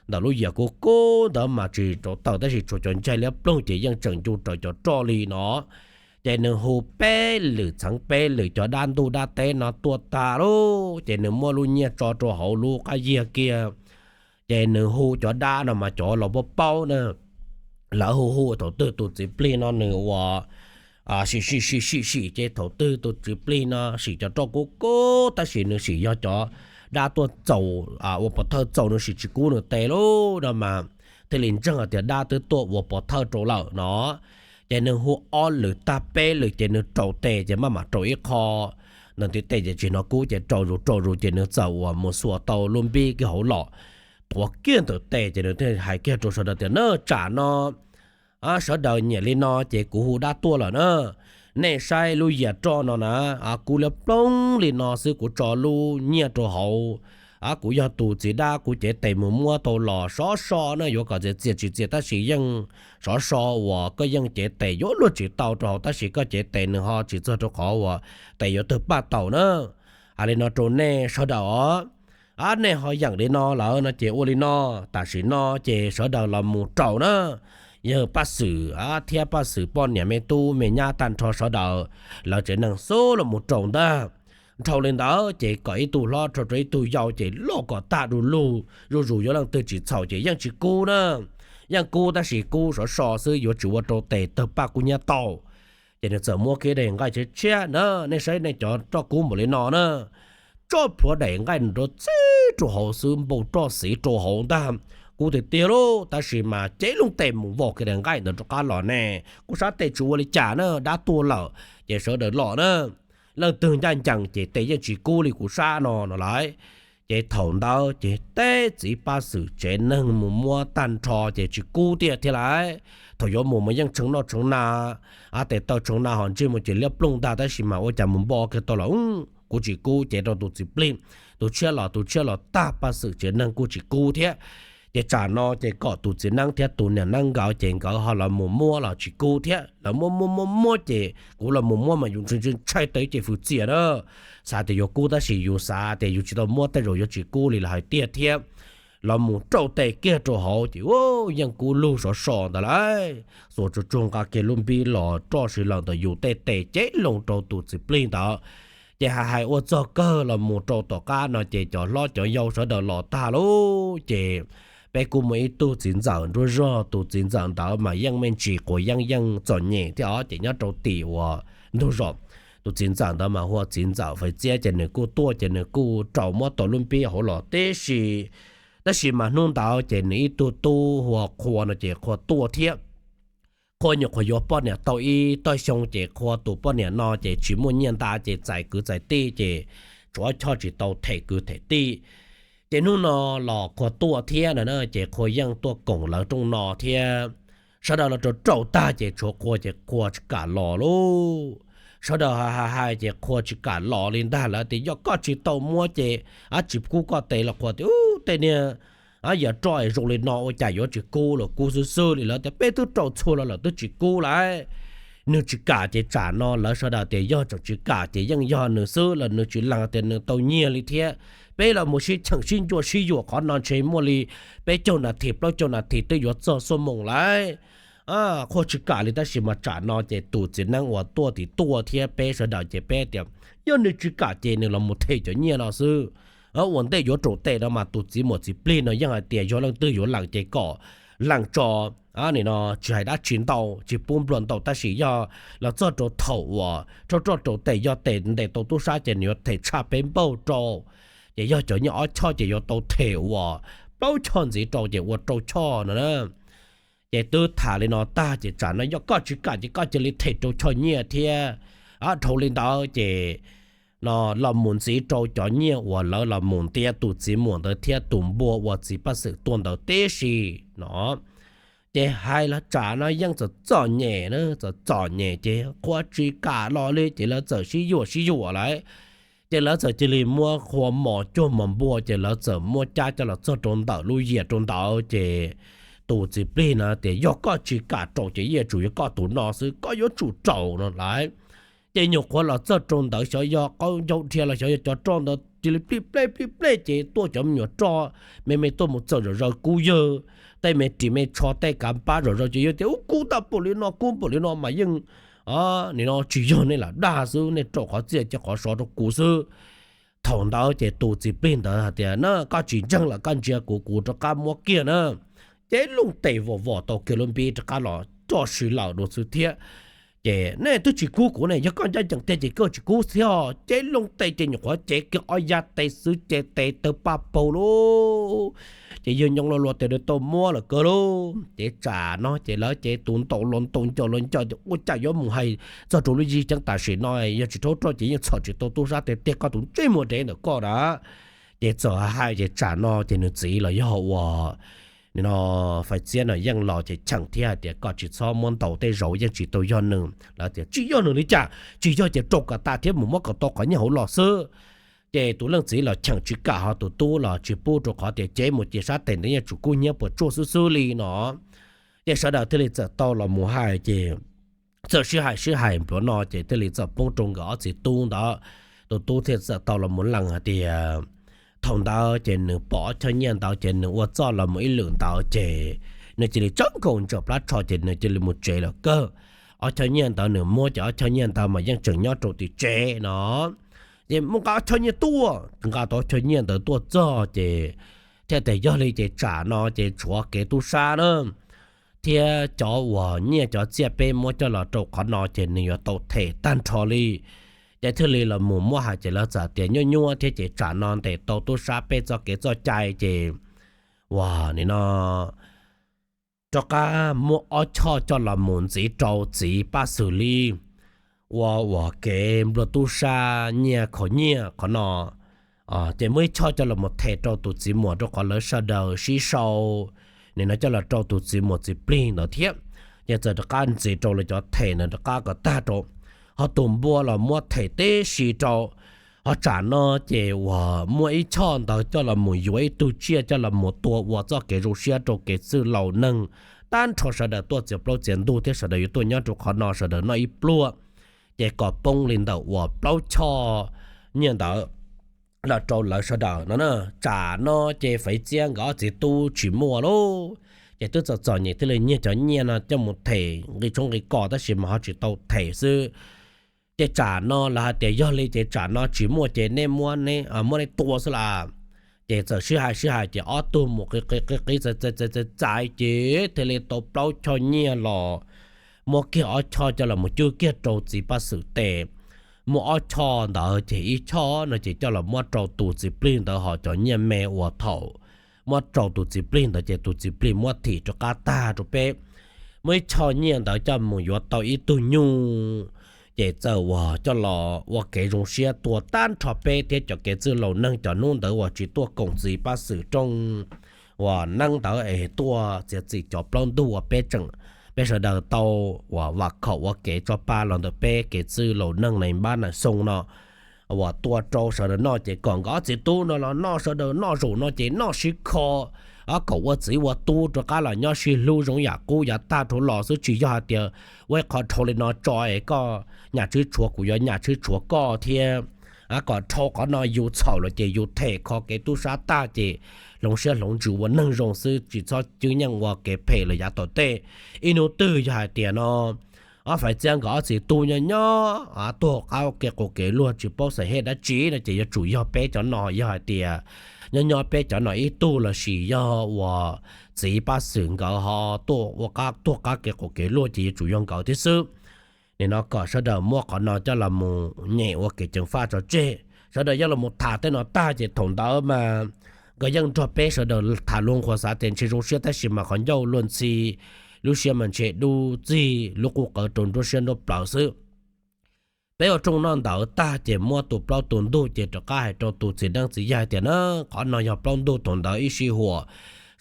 ntawm lub yias kub kub ntawd mas tsis rauv taws tab sis tshuav cov ntshaig liab ploog ces yeej tseem ncu raws cov roj li no. Ces nws hu peb lwm txheev peb lwm cov dab ntuj dab teb no tuaj tag lauj ces nws muab lub nyiaj tso rau hauv lub qab yias kiag. Ces nws hu cov dab no mas cov los paub paub na, lawv hu hu thaum twg tus txiv plig no nws uas sim sim sim sim sim ces thaum twg tus txiv plig no sim cov roj kub kub tab sis nws sim yog cov dab tuaj txaus ua pov thawj txaus nws sim tsis kub nws tes lauj no mas thiaj li ntseeg hais tias dab twb tuaj ua pov thawj rau lawm no. Ces nws hu ob lwm tag peb lwm ces nws rau tes ces maj mam rau ib qho. Nws ntiv tes ces tsis hnov kub ces rau zus rau zus ces nws txawm uas mus xuas tau lub npib kiag hauv los, tuav kiag ntawm tes ces nws thiaj hais kiag rau sawv daws tias, Na, tsam no sawv daws nyiam li no ces kuv hu dab tuaj lawm na. Nej saib lub yias roj no na, kub liab ploog li no xwb kuv tso lub nyiaj rau hauv. Kuv yog tus txiv dab, kuv cev tes mus muab tau los sov so na, yuav kom txias txias tsis txias tab sis yeej sov so uas koj yeej cev tes yuav luag tsis tau rau hauv tab sis koj cev tes nws ho tsis txog rau qhov uas tes yuav tawg paj taus na. Hais li no rau nej sawv daws os, nej ho yeem li no lawm no ces ua li no, tam sim no ces sawv daws los mus rau na, yawg Paj Xwm thiab Paj Xwm poj niam me tub me nyab tag nrho sawv daws, lawv tsev neeg xub los mus rau ntag. Dhau li ntawd ces kom ib tug hlob rho rau ib tug yau ces loj kom tag du lug, zuj zus yuav leej twg tsis txhaum ces yeej tsis kub na. Yeej kub tab sis kub sov so xwb yuav tsis ua rau tes tawg paj kub hnyiab tau. Ces nws txawm muab kiag daim nqaij tshiab tshiab na, nej saib nej cov roj kub npaum li no na, tso plhuav daim nqaij rau txib rau hauv xwb npau roj xiv rau hauv ntag. Kub tiag tiag lauj, tab sis mas cev lub tes mus vau kiag daim nqaij ntawd rov qab los ne, kuv sab tes tsis ua li cas na, dab tuaj lawm ces sawv daws los na. Leej twg ncaj ncees ces tes yeej tsis kub li kuv sab no no lauj. Ces thaum ntawd ces teb txiv Paj Xwm tsev neeg mus muab tag nrho ces tsis kub tiag thiab lauj. Thaum yuav mus mas yeej tshee noj tshee na, tes taw tshee na ho ntsej muag ces liab ploog ntag tab sis mas ua cas mus npo kiag tau los kuj tsis kub ces rau tus txiv plig, tus tshiab los tus tshiab los tag Paj Xwm tsev neeg kuj tsis kub thiab. Ces tsam no ces kom tus txiv neeb thiab tus niam neeb nkawd ces nkawd ho los mus muab los tsis kub thiab, lawv muab muab muab muab ces kuv los mus muab mas yus ntshai ntshai tau ib ce fwm txias na. Xav tias yuav kub tab sis yus xav tias yus tsis tau muab tej zaum yuav tsis kub li lawv hais tiag thiab. Los mus rau tes kiag rau hauv ces yeej kub lug sov so ntawd lauj. Xuas tsuag tsuag nqa kiag lub npib los roj si lawm ntawm yus tej tes cev loo rau tus txiv plig ntawd. Ces hais hais ua txog kawg los mus rau tom qab no ces cov hlob cov yau sawv daws los tag lauj ces peb kuj muaj ib tug txiv ntxawm nruab zog, tus txiv ntxawm ntawd mas yeej me ntsis quav yeeb yeej txom nyem thiab os ces nyob rau tim uas ntug zos. Tus txiv ntxawm ntawd mas hu ua txiv ntxawm Faiv Txiab ces nws kuj tuaj ces nws kuj rau muab tau lub npib hauv los tib si. Tab sis mas hnub ntawd ces nws ib tug tub hu ua Qhua no ces Qhua tuaj thiab. Qhua nyuam qhuav yuav poj niam tau ib tog xyoo ces Qhua tus poj niam no ces tsis muaj nyiaj nta ces txais kwv txais tij ces tshuav choj tsis tau them kwv them tij. Ces hnub no los Qhua tuaj thiab no na ces Qhua yeej tuaj koom lawv rooj no thiab. Sawv daws los rau rau tag ces tshuav Qhua ces Qhua tsis kam los lauj. Sawv daws hais hais hais ces Qhua tsis kam los li ntag. Lawv tias yog koj tsis tau muab ces tsis kub koj tes los Qhua tias, Ub, tej niag yias roj es zoo li no ua cas yuav tsis kub los kub xwb xwb li. Lawv tias peb twb rau txhua los lawm twb tsis kub lauj. Nws tsis kam ces tsam no lawv sawv daws tias yog tseem tsis kam ces yeej yog nws xwb los nws tsis lees tias nws tau nyiag li thiab. Peb los mus sib cheem sib ncua sib yuam qhov no ntshe muaj li peb caug nas this plaub caug nas this twb yuav txog xuab moos lauj. Qhua tsis kam li tab sis mas tsam no ces tus txiv neeb uas tuaj tim tuaj thiab peb sawv daws ces peb tias yog nws tsis kam ces nws los mus them cov nyiaj no xwb. Ua ntej yuav rau tes no mas tus txiv muam txiv plig no yeej hais tias yog leej twg yuav lees ces kom lees tso, nim no tsis hais dab tsi ntau tsis pub nplua ntau tab sis yog los txog rau thaum uas rau roj rau tes yog tes ntes tau tub sab ces nws yuav them tshaj peb npaug rau. Ces yog cov nyiaj ob choj ces yuav tau them uas plaub choj ntxiv rau ces ua rau choj no na. Ces twb tham li no tag ces tsam no yog koj tsis kam ces koj cia li them rau choj nyiaj thiab. Dhau li ntawd ces no los mus ntxiv rau cov nyiaj uas lawv los mus ntiav tus txiv muam ntawd thiab tus npua uas txiv Paj Xwm tua ntawd tib si no. Ces hais los tsam no yeej txom txom nyem na, txom txom nyem ces Qhua tsis kam los li ces lawv txawm sib yuam sib yuam lawm. Ces lawv txawm cia li muab Qhua mos cuag mos npua ces lawv txawm muab cab coj los txog rau ntawm lub yias rau ntawd ces tus txiv plig no tias yog koj tsis kam rau ces yeej tsum yog koj tus no xwb, koj yuav tsum rau no lawm. Ces nyuam qhuav los txog rau ntawd xyov yog qaub ncaug dhia los xyov yog cov roj ntawd cia li plij plej plij plej ces tuaj cov me nyuam roj me me tuaj mus txawm zom zaws kub yawg, tej me ris me tsho tej kav npab zom zaws ces yawg tias ub kub tag npaum li no kub npaum li no mas yeej nim no tsis yog nej lam dag xwb, nej rau qhov txiaj cia qhov sov rau kuv xwb. Thaum ntawd ces tus txiv plig ntawd hais tias na koj tsis ntseeg los koj ntsia kuv, kuv rov qab muab kiag na. Ces lub tes vom vom tau kiag lub npib rov qab los roj si lawm dua xwb thiab. Ces nej twb tsis kub kuv ne, yog koj ncaj ncees tiag ces koj tsis kub thiab. Ces loo tes ces nyuam qhuav cev kiag ob yav tes xwb ces tes tawg paj paug lauj. Ces yawg nyooj loj loj tes tau muab lawm kawg lauj. Ces tsam no ces lawv ces tus ntaus los ntaus, ncaws los ncaws, ua cas yuav mus hais txog rau lub yij ceeb tam sim no, yog tsis rhaub roj ces yeej txhom tsis tau tub sab tiag tiag, koj tus ntsej muag dev ntawm koj na. Ces txawm hais ces tsam no ces nws txiv los yog ua no, Faiv Txiab no yeej los ces cheem thiab hais tias koj tsis txhob muab ntaus, tej zaum yeej tsis tau yog nws. Lawv tias tsis yog nws li cas, tsis yog ces rau kom tas thiab mus muab kom tau qhov nyiaj hauv los xwb. Ces tus leej txiv los cheem tsis kam, ho tus tub los tsis pub rau qhov tias cev mus ces sab tes ntawd yeej tsum kub hnyiab puas tsuaj xwb xwb li no. Ces sawv daws thiaj li txawm tau los mus hais ces txawm sib hais sib hais nplua no ces thiaj li txawm poob rau nkawd ob txiv tub ntawd. Tus tub thiaj txawm tau los mus lees hais tias thaum ntawd ces nws pom ob choj nyiaj ntawd ces nws ua txoj los mus ib lwm ntawd ces nws cia li tsawb nkaus ntsaws plab tsho ces nws cia li mus tsev lawm kawg. Ob choj nyiaj ntawd nws muab ces ob choj nyiaj ntawd mas yeej tseem nyob rau tim tsev no. Ces muab nqa ob choj nyiaj tuaj, nqa tau ob choj nyiaj ntawd tuaj txog ces thiaj tias yog li ces tsam no ces tshuav kev tub sab na thiab cov uas nyiaj cov txiaj peb muab coj los rau qhov no ces nws yuav tau them tag nrho li. Ces thiaj li los mus muab hais ces lawv txawm tias nyuaj nyuaj thiab ces tsam no ntes tau tub sab peb txoj kev txoj cai ces uas nim no rov qab muab ob choj coj los mus ntxiv rau txiv Paj Xwm li ua uas kev nplua tub sab nyiaj khaus nyiaj qhov no. Ces muab ib choj coj los mus them rau tus txiv muam rau qhov lawv sawv daws sib sau, nim no coj los rau tus txiv muam txiv plig ntawd thiab. Ces txawm rov qab ntxiv rau lawv cov them ntawd rov qab kom tag rau, ho tus npua los muab them tib si rau. Ho tsam no ces uas muaj ib choj ntawd coj los mus yuav ib tug tsiaj coj los mus tua ua txoj kev zoo siab rau kev txwj laus neeg tag nrho sawv daws tuaj txiav plaub txiav ntug thiab sawv daws yuav tuaj nyob rau qhov no sawv daws noj ib pluag. Ces kom poob li ntawm uas plaub choj nyiaj ntawd los rau lawv sawv daws no. Tsam no ces Faiv Txiab nkawd ob txiv tub tsis muaj lauj. Ces twb txom txom nyem thiaj li nyiag cov nyiaj no coj mus them nqi tshoob nqi kos tab sis mas ho tsis tau them xwb. Ces tsam no lawv hais tias yog li ces tsam no tsis muaj ces nej muab, muab nej tua xwb las. Ces txawm sib hais sib hais ces ob tug mus qi qi qi qi txais txais txais ces thiaj li tau plaub choj nyiaj los, muab kiag ob choj coj los mus cwj kiag rau txiv Paj Xwm tes. Muaj ob choj ntawd ces ib choj no ces coj los muab rau tus txiv plig ntawd, ho cov nyiaj me uas thaum muab rau tus txiv plig ntawd ces tus txiv plig muab thim rov qab tag rau peb. Muaj ib choj nyiaj ntawd coj mus yuav tau ib tug nyuj, ces txawm uas coj los ua kev zoo siab tua tag nrho peb thiab cov kev txwj laus neeg cov hnub ntawd uas tsis tuaj koom txiv Paj Xwm rooj uas neeb ntawd es tuaj txiav txim cov plaub ntug uas peb tseem, peb sawv daws tau uas vam khom ua kev tso pa los ntawm peb kev txwj laus neeg Nais Npab Nais Xoo no uas tua rau sawv daws noj ces kom nkawd ob txiv tub no los noj, sawv daws noj zaum no ces noj sib kho, kom ua txiv ua tub rov qab los nyob sib hlub zoo yam qub yav tag dhau los xwb, tsis yog hais tias ua ib qho dhau li no tso es koj nyam tshwj tshuav kuv yuav nyam tshwj tshuav koj thiab. Kom dhau qhov no yus txhaum lawm ces yus them kho kev tub sab tag ces hloov siab hloov ntsws ua neeg zoo xwb, tsis txhob cwb nyeej ua kev phem lawm yav tom tej. Ib hnub twg yog hais tias no ob Faiv Txiab nkawd ob txiv tub nyob nyob tuag qab kev quas kev luag tsis paub xav hej dab tsi no ces yuav tsum yog peb cov no, yog hais tias nyob nyob peb cov no ib tug lossis yog uas txiv Paj Xwm nkawd ho tuaj ua qab tuag qab kev quas kev luag ces yuav tsum yog nkawd thiab xwb. Nim no kom sawv daws muab qhov no coj los mus nyem ua kev ceev faj tso tseg. Sawv daws yog los mus tham tej no tag ces thaum ntawd mas nkawd yeej nrog peb sawv daws tham luag qhuas xav tias ntshe zoo siab tab sis mas qhov ncauj luag ntxhi, lub siab mas ntshe dub txig lub qub qawv rau nruab siab nruab plawv xwb. Peb ua rooj noj ntawd tag ces muab tus plaub tus ntug ces rov qab hais rau tus txiv neeb txiv yaig tias na, qhov no yog plaub ntug thaum ntawd ib sij huam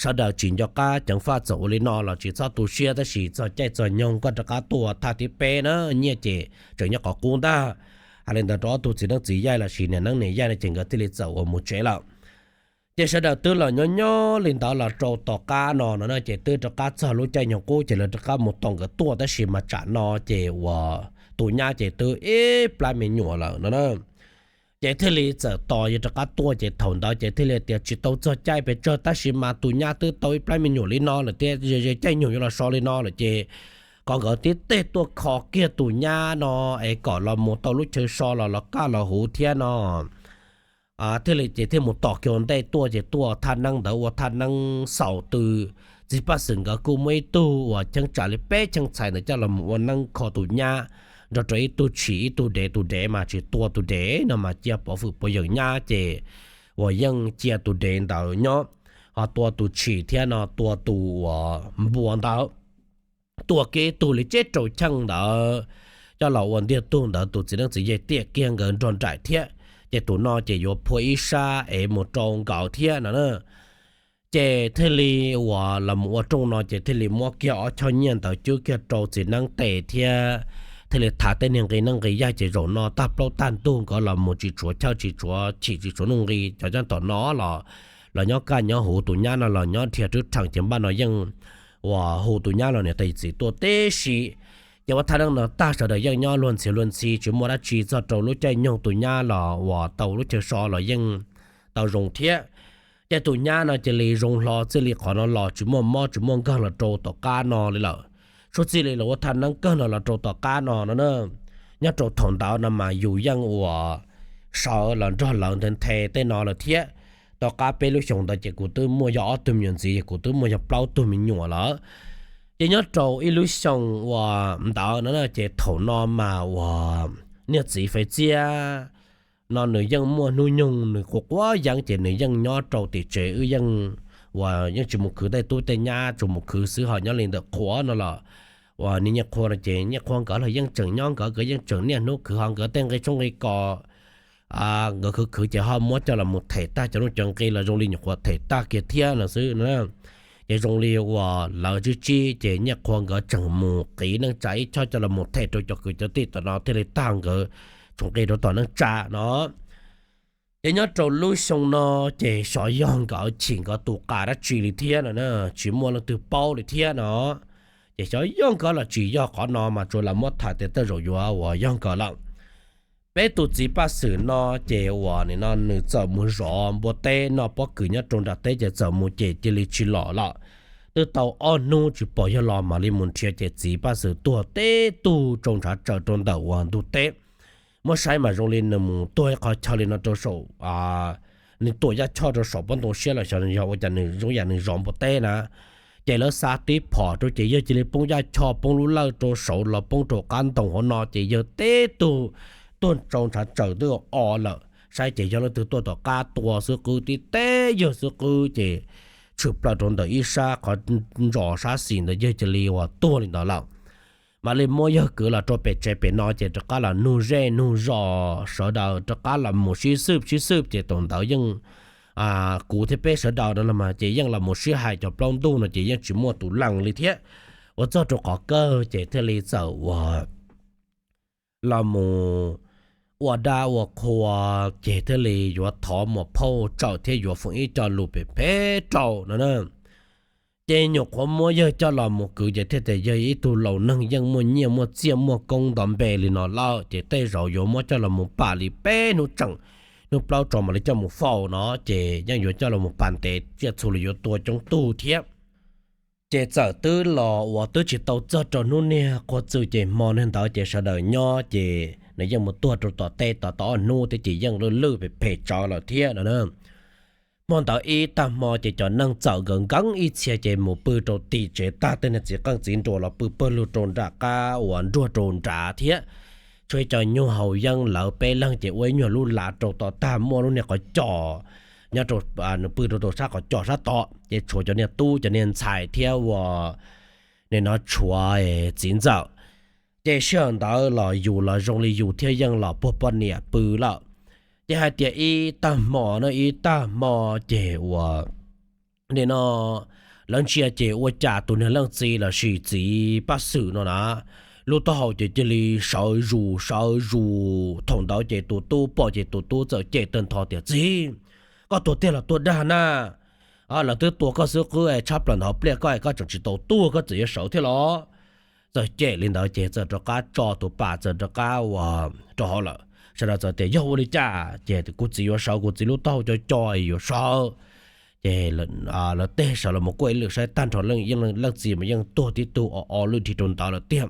sawv daws tsis nco qab ceev faj, txawm ua li no los tsis txhob tu siab tab sis txog caij txog nyoog koj rov qab tuaj thaj thib peb na, nyiaj ces tseem nyob qhov qub ntag. Hais li ntawd rau ob tug txiv neeb txiv yaig lossis niam neeb niam yaig no ces nkawd thiaj li txawm uas mus tsev lawm. Ces sawv daws twb los nyob nyob li ntawd los rau tom qab no no ces twb rov qab txog lub caij nyoog qub ces lawv rov qab mus tos nkawd tuaj tab sis mas tsam no ces uas tus nyab ces twb ib plab me nyuam lawm no na. Ces thiaj li txawm tos yog rov qab tuaj ces thaum ntawd ces thiaj li tias tsis tau txog caij pes tsawg tab sis mas tus nyab twb tau ib plab me nyuam li no lawm thiab, ze ze caij nyoog yuav los so li no lawm ces kom nkawd tib teg tuaj kho kiag tus nyab no es kom los mus tau lub chaw so los los kaj los huv thiab no. Thiaj li ces thiaj mus tos kiag ua ntej tuaj ces tuaj thaj neeb ntawd ua thaj neeb xaus tw txiv Paj Xwm nkawd kuj muaj ib tug uas cheeb tsam li peb cheeb txhais ntawd coj los mus ua neeb kho tus nyab nrog rau ib tug tshis ib tug dev, tus dev mas tsis tua tus dev no mas cia pov fwm puas yeem nyab ces uas yeej cia tus dev ntawd nyob, ho tua tus tshis thiab no tua tus uas npua ntawd, tua kiag ib tug li tsib rau cheej ntawd coj los ua ntiag tug ntawd tus txiv neeb txiv yaig tiaj kiag nkawd nrog nraim thiab, ces tus no ces yuav phua ib sab es mus rau nkawd thiab no na. Ces thiaj li uas los mus ua rooj no ces thiaj li muab kiag ob choj nyiaj ntawd cub kiag rau txiv neeb tes thiab thiaj li thav tej niag nqi neeb nqi yaig ces zaum no tag plaub tag ntug nkawd los mus tsis tshuav chawj tsis tshuav chim tsis tshuav nuj nqi cov cab tom no los, los nyob kaj nyob huv, tus nyab no los nyob dhia rwb rheem ces npaj no yeej uas hu tus nyab los niam tais txiv tuaj tib si. Ces ua thaj neeb no tag sawv daws yeej nyob luag ntxhi luag ntxhi tsis muaj dab tsi txog rau lub caij nyoog tus nyab los uas tau lub chaw so los yeej tau zoo thiab. Ces tus nyab no cia li zoo hlo txij li qhov no los tsis muaj mob tsis muaj nkeeg los rau tom qab no li lawm. Suab txij li los ua thaj neeb kawg no los rau tom qab no no na. Nyob rau thaum ntawd no mas yus yeej uas sawv los nrog lawv nthe nthe tej no lawm thiab. Tom qab peb lub xyoos ntawd ces kuv twb muaj yog ob tug me nyuam ntxiv, kuv twb muaj yog plaub tug me nyuam lawm. Ces nyob rau ib lub xyoo uas ntawd no ces thaum no mas uas niag txiv Faiv Txiab no nws yeej muaj hnub nyoog nws quav quav yeeb ces nws yeej nyob rau tim tsev wb yeej uas yeej tsis mus khwv tej tub tej nyab, tsuas mus khwv xwb ho nyob li ntawm qhua no los uas niag Nyiaj Qhua no ces Nyiaj Qhua nkawd los yeej tseem nyob nkawd, nkawd yeej tseem niaj hnub khwv ho nkawd tej nqi tshoob nqi kos nkawd khwv khwv ces ho muab coj los mus them tag cov nuj cov nqi los zoo li nyuam qhuav them tag kiag thiab no xwb. Ces zoo li uas lawv tsib tsib ces Nyiaj Qhua nkawd tseem mus qiv neej tsa ib choj coj los mus them rau cov kwv cov tij tom no thiaj li tag nkawd tsoom nqi rau tom neej tsa no. Ces nyob rau lub xyoo no ces xyov yog nkawd chim nkawd tus qas dab tsi li thiab no na, tsis muaj leej twg paub li thiab no. Ces xyov yog nkawd los tsis yog qhov no mas tsuas lam muab tham tias tej zaum yuav uas yog nkawd lawm. Peb tus txiv Paj Xwm no ces uas nim no nws txawm mus zov npua teb noj pob kws nyob rau nram teb ces txawm mus ces cia li tsis los lawm. Twb tau ob hnub tsis pom yog los mam li mus nrhiav ces txiv Paj Xwm tuag teb tug tsau ntshav tsaws rau ntawm uas ntug teb. Muab saib mas zoo li nws mus tuag ib qho chaw li no rau saum, nws tuam yaj choj rau saum pob ntoo siab los xyov yog ua cas nws zoo yam nws zov npua teb na. Ces lawv xa tib phom rau ces yawg cia li poob yaj choj poob lub lawj rau saud los poob rau qab ntoo hauv no ces yawg teb tug tuag tsau ntshav tsaws twb o lawm, saib ces yog leej twg tuaj tom qab tua xwb qwb tib teb yawg xwb qwb ces tshwm plaws rau ntawm ib sab qhov ntsos sab xis ntawd yawg cia li uas tuag li ntawd lawm. Mam li muab yawg kwv los rau pem tsev pem no ces rov qab los nug zej nug zos sawv daws rov qab los mus sib xwb sib xwb ces thaum ntawd yeej kuv thiab peb sawv daws no los mas ces yeej los mus sib hais cov plaub ntuj no ces yeej tsis muaj tus lees li thiab. Ua txog rau qhov kawg ces thiaj li txawm uas los mus ua dab ua qhua, ces thiaj li yuav thov muam phauj tsawm thiab yuav foom ib co lus pem phem rau no na. Ces nyuam qhuav muab yawg coj los mus kwv ces thiaj tias yawg ib tug laus neeg yeej muaj nyiaj muaj txiaj muaj koob nto npe li no lawm ces tej zaum yuav muab coj los mus pam li peb hnub tseem, hnub plaub tso mam li coj mus faus no ces yeej yuav coj los mus pam ntev tsiaj txhu li yuav tua coob tug thiab. Ces txawm twb los uas twb tsis tau txog rau hnub niag qhua txws ces hmo niag ntawd ces sawv daws nyob ces nws yeej mus tuag rau tom teb tau ob hnub thiab ces yeej lwj lwj phem phem tsawv lawm thiab no na. Hmo ntawd ib tag hmo ces cov neeg txawm nkees nkees ib txhia ces mus pw rau tim tsev tag, tej niag txiv qeej txiv nruas los pw pawg lug rau nram qab uas nruag rau nrad thiab. Tshuav ib co nyuag haus yeeb lawv peb leeg ces ua ib nyuag lub lav rau tom tag muaj lub niag qhov cos nyob rau, nws pw rau tom sab qhov cos sab tod ces tshuav cov niag tub cov niag ntxhais thiab uas nim no tshuav txiv ntxawm. Ces sij hawm ntawd los yus los zoo li yus thiaj yeej los puag poj niam pw lawm. Ces hais tias ib tag hmo no ib tag hmo ces uas nim no lawv ntsia ces ua cas tus niag leej txiv lossis txiv Paj Xwm no na, lub taub hau ces cia li sawv zus sawv zus. Thaum ntawd ces tus tub pom ces tus tub txawm cem tag nrho tias, Txiv, koj tuag tiag los tuag dag na? Lawv twb tua koj xwb qwb es tshab plaws ntawd pliaj koj es koj tseem tsis tau tuag koj txawm yuav sawv thiab los? Txawm cem li ntawd ces txawm rov qab tso tus pas txawm rov qab uas rau hauv lawm. Sawv daws txawm tias, Yog ua li cas? Ces, Kuv txiv yuav sawv, kuv txiv lub taub hau co co yuav sawv. Ces lawv tej sawv los mus kuaj ib lwm saib tag nrho leej txiv mas yeej tuag tib tug o o lwj dhia rau ntawd lawm tiag.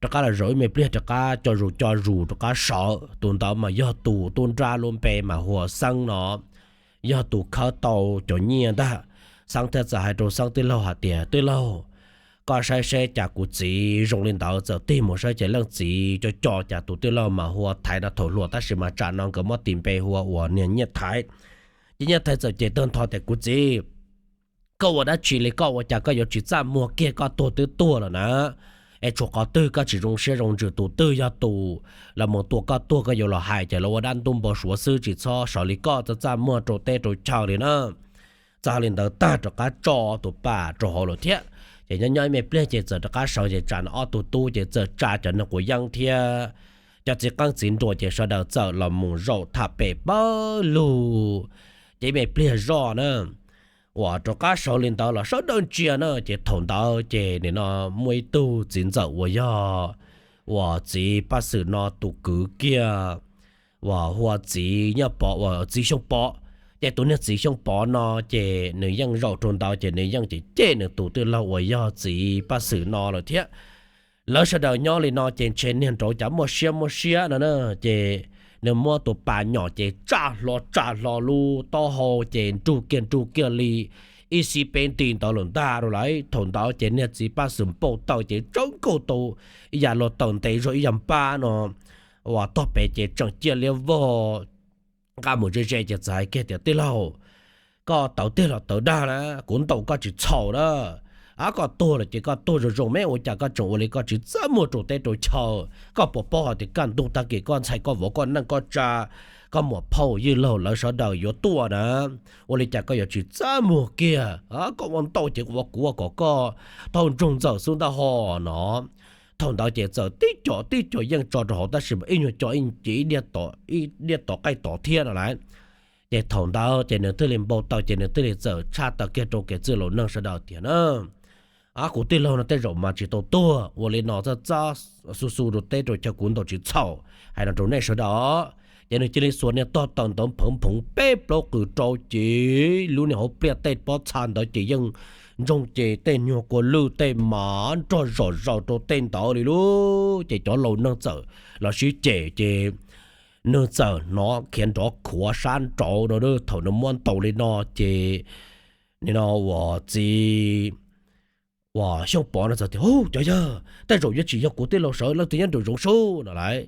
Rov qab los zaum ib me pliag rov qab co zus co zus rov qab sawv. Tus ntawd mas yog tus tub nrab lub npe mas hu ua Xeeb no, yog tus khawb tau cov nyiaj ntag. Xeeb thiaj txawm hais rau Xeeb tij laug hais tias, Tij laug, koj saib seb cas kuv txiv zoo li ntawd, txawm tig mus saib ces leej txiv co co, cas tus tij laug mas hu ua Thaiv no thaum hluas tab sis mas tsam no nkawd muab tis npe hu ua niag Nyiaj Thaiv. Ces Nyiaj Thaiv txawm cem tag nrho tias, Kuv txiv, koj ua dab tsi li, koj ua cas koj yuav tsis txaj muag kiag, koj tuag twb tuag lawm na, es tshuav qhov twg koj tsis zoo siab zoo ntsws, tus twg yog tus los mus tua koj tuag koj yuav los hais, ces los ua dab ntub npau suav xwb, tsis txhob sawv li koj txaj txaj muag rau teb rau chaw li na. Txawm hais li ntawd tag rov qab tso tus pas rau hauv lawm thiab. Ces nyob nyob ib me pliag ces txawm rov qab sawv, ces tsam no ob tug tub ces txawm tsa cov neeg quav yeeb thiab cov txiv qeej txiv nruas, ces sawv daws txawm los mus zaum tham pem pawg lug. Ces ib me pliag zoj na, uas rov qab sawv li ntawd los sawv daws ntsia na, ces thaum ntawd ces nim no muaj ib tug txiv ntxawm uas yog uas txiv Paj Xwm no tus kwv kiag uas hu ua txiv Nyiaj Pov, uas txiv Xyooj Pov. Ces tus niag txiv Xyooj Pov no ces nws yeej zaum rau ntawd ces nws yeej cem cem nws tus tij laug uas yog txiv Paj Xwm no lawm thiab. Lawv sawv daws nyob li no ces ntshe niag nraud cas muaj siab muaj siab no na, ces nws muab tus pas nyom ces tsa hlo tsa hlo lub taub hau ces nrug kiag nrug kiag li ib xib peb nti ntawd lawm ntag rau lawm. Thaum ntawd ces niag txiv Paj Xwm npau taws ces tsawb nkaus tau ib yam luag taws ntev zog ib yam npab no uas tog pem ces tseem ciaj liab vog nqa mus ze ze ces txawm hais kiag tias, Tij laug, koj tawv tiag los tawv dag na, kuv ntaus koj tsis txhaum na. Ab, koj tuag lawm ces koj tuag zoo zoo me, ua cas koj tseem ua li, koj tsis txaj muag rau teb rau chaw? Koj puas paub hais tias kaj ntug tag kis koj ntxhais koj vauv koj neej koj tsa, koj muam phauj ywg laug lawv sawv daws yuav tuaj na, ua li cas koj yuav tsis txaj muag kiag? Koj ua ntau ces kuv ua, kuv ua kom koj taub hau ntsoog ntxawm xwb ntag ho no. Thaum ntawd ces txawm tib co tib co yeej tso rau hauv tab sis mas ib nyuag co ces ib diaj tom qaij tod thiab no lawm. Ces thaum ntawd ces nws thiaj li npau taws ces nws thiaj li txawm tshaj tawm kiag rau kev txwj laus neeg sawv daws tias na, Ab, kuv tij laug no tej zaum mas tsis tau tuag, ua li no txaj txaj xu xu rau teb rau chaw, kuv ntaus tsis txhaum, hais no rau nej sawv daws. Ces nws cia li xuas niag tog taws ntawd nphoov nphoov peb plaub qws rau ces lub niag hauv pliaj tej pob txha ntawd ces yeej ntsoog ces tej nyuag kua lwj tej mas nrog zom zaws rau tej ntawd li lauj. Ces cov laus neeg txawm los sib cem ces nws txawm hnov khiav nrov khuav sab nraud no. Thaum nws muab ntaus li no ces nim no uas txiv uas Xyooj Pov no txawm tias, Hu, cov yawg, tej zaum yuav tsis yog kuv tij laug sawv, leej twg nyob nraum zoov sub no lawm.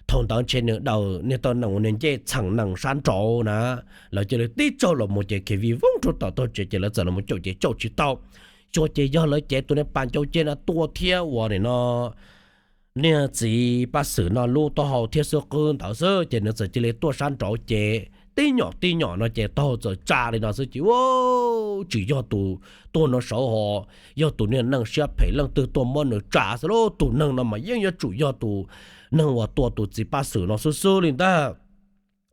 Thaum ntawd ntshe nws daws niag taw nees uas nws ncej txheem nees sab nraud na, lawv cia li tib tsaug los mus ces khiav vij voog rau tom tog tsev ces lawv txawm los caum ces caum tsis tau. Xyov ces yog lawv cev tus niag pas ncau ceg no tua thiab uas nim no niag txiv Paj Xwm no lub taub hau thiab xwb qwb ntawd xwb ces nws txawm cia li tuaj sab nraud ces tib nyom tib nyom no ces taub hau txawm tsa li no xwb ces, Ua, tsis yog tus tuag no sawv ho, yog tus niag neeg siab phem leej twg tuaj muab nws tsa xwb lauj. Tus neeg no mas yeej yuav tsum yog tus neeg uas tua tus txiv Paj Xwm no xwb xwb li ntag.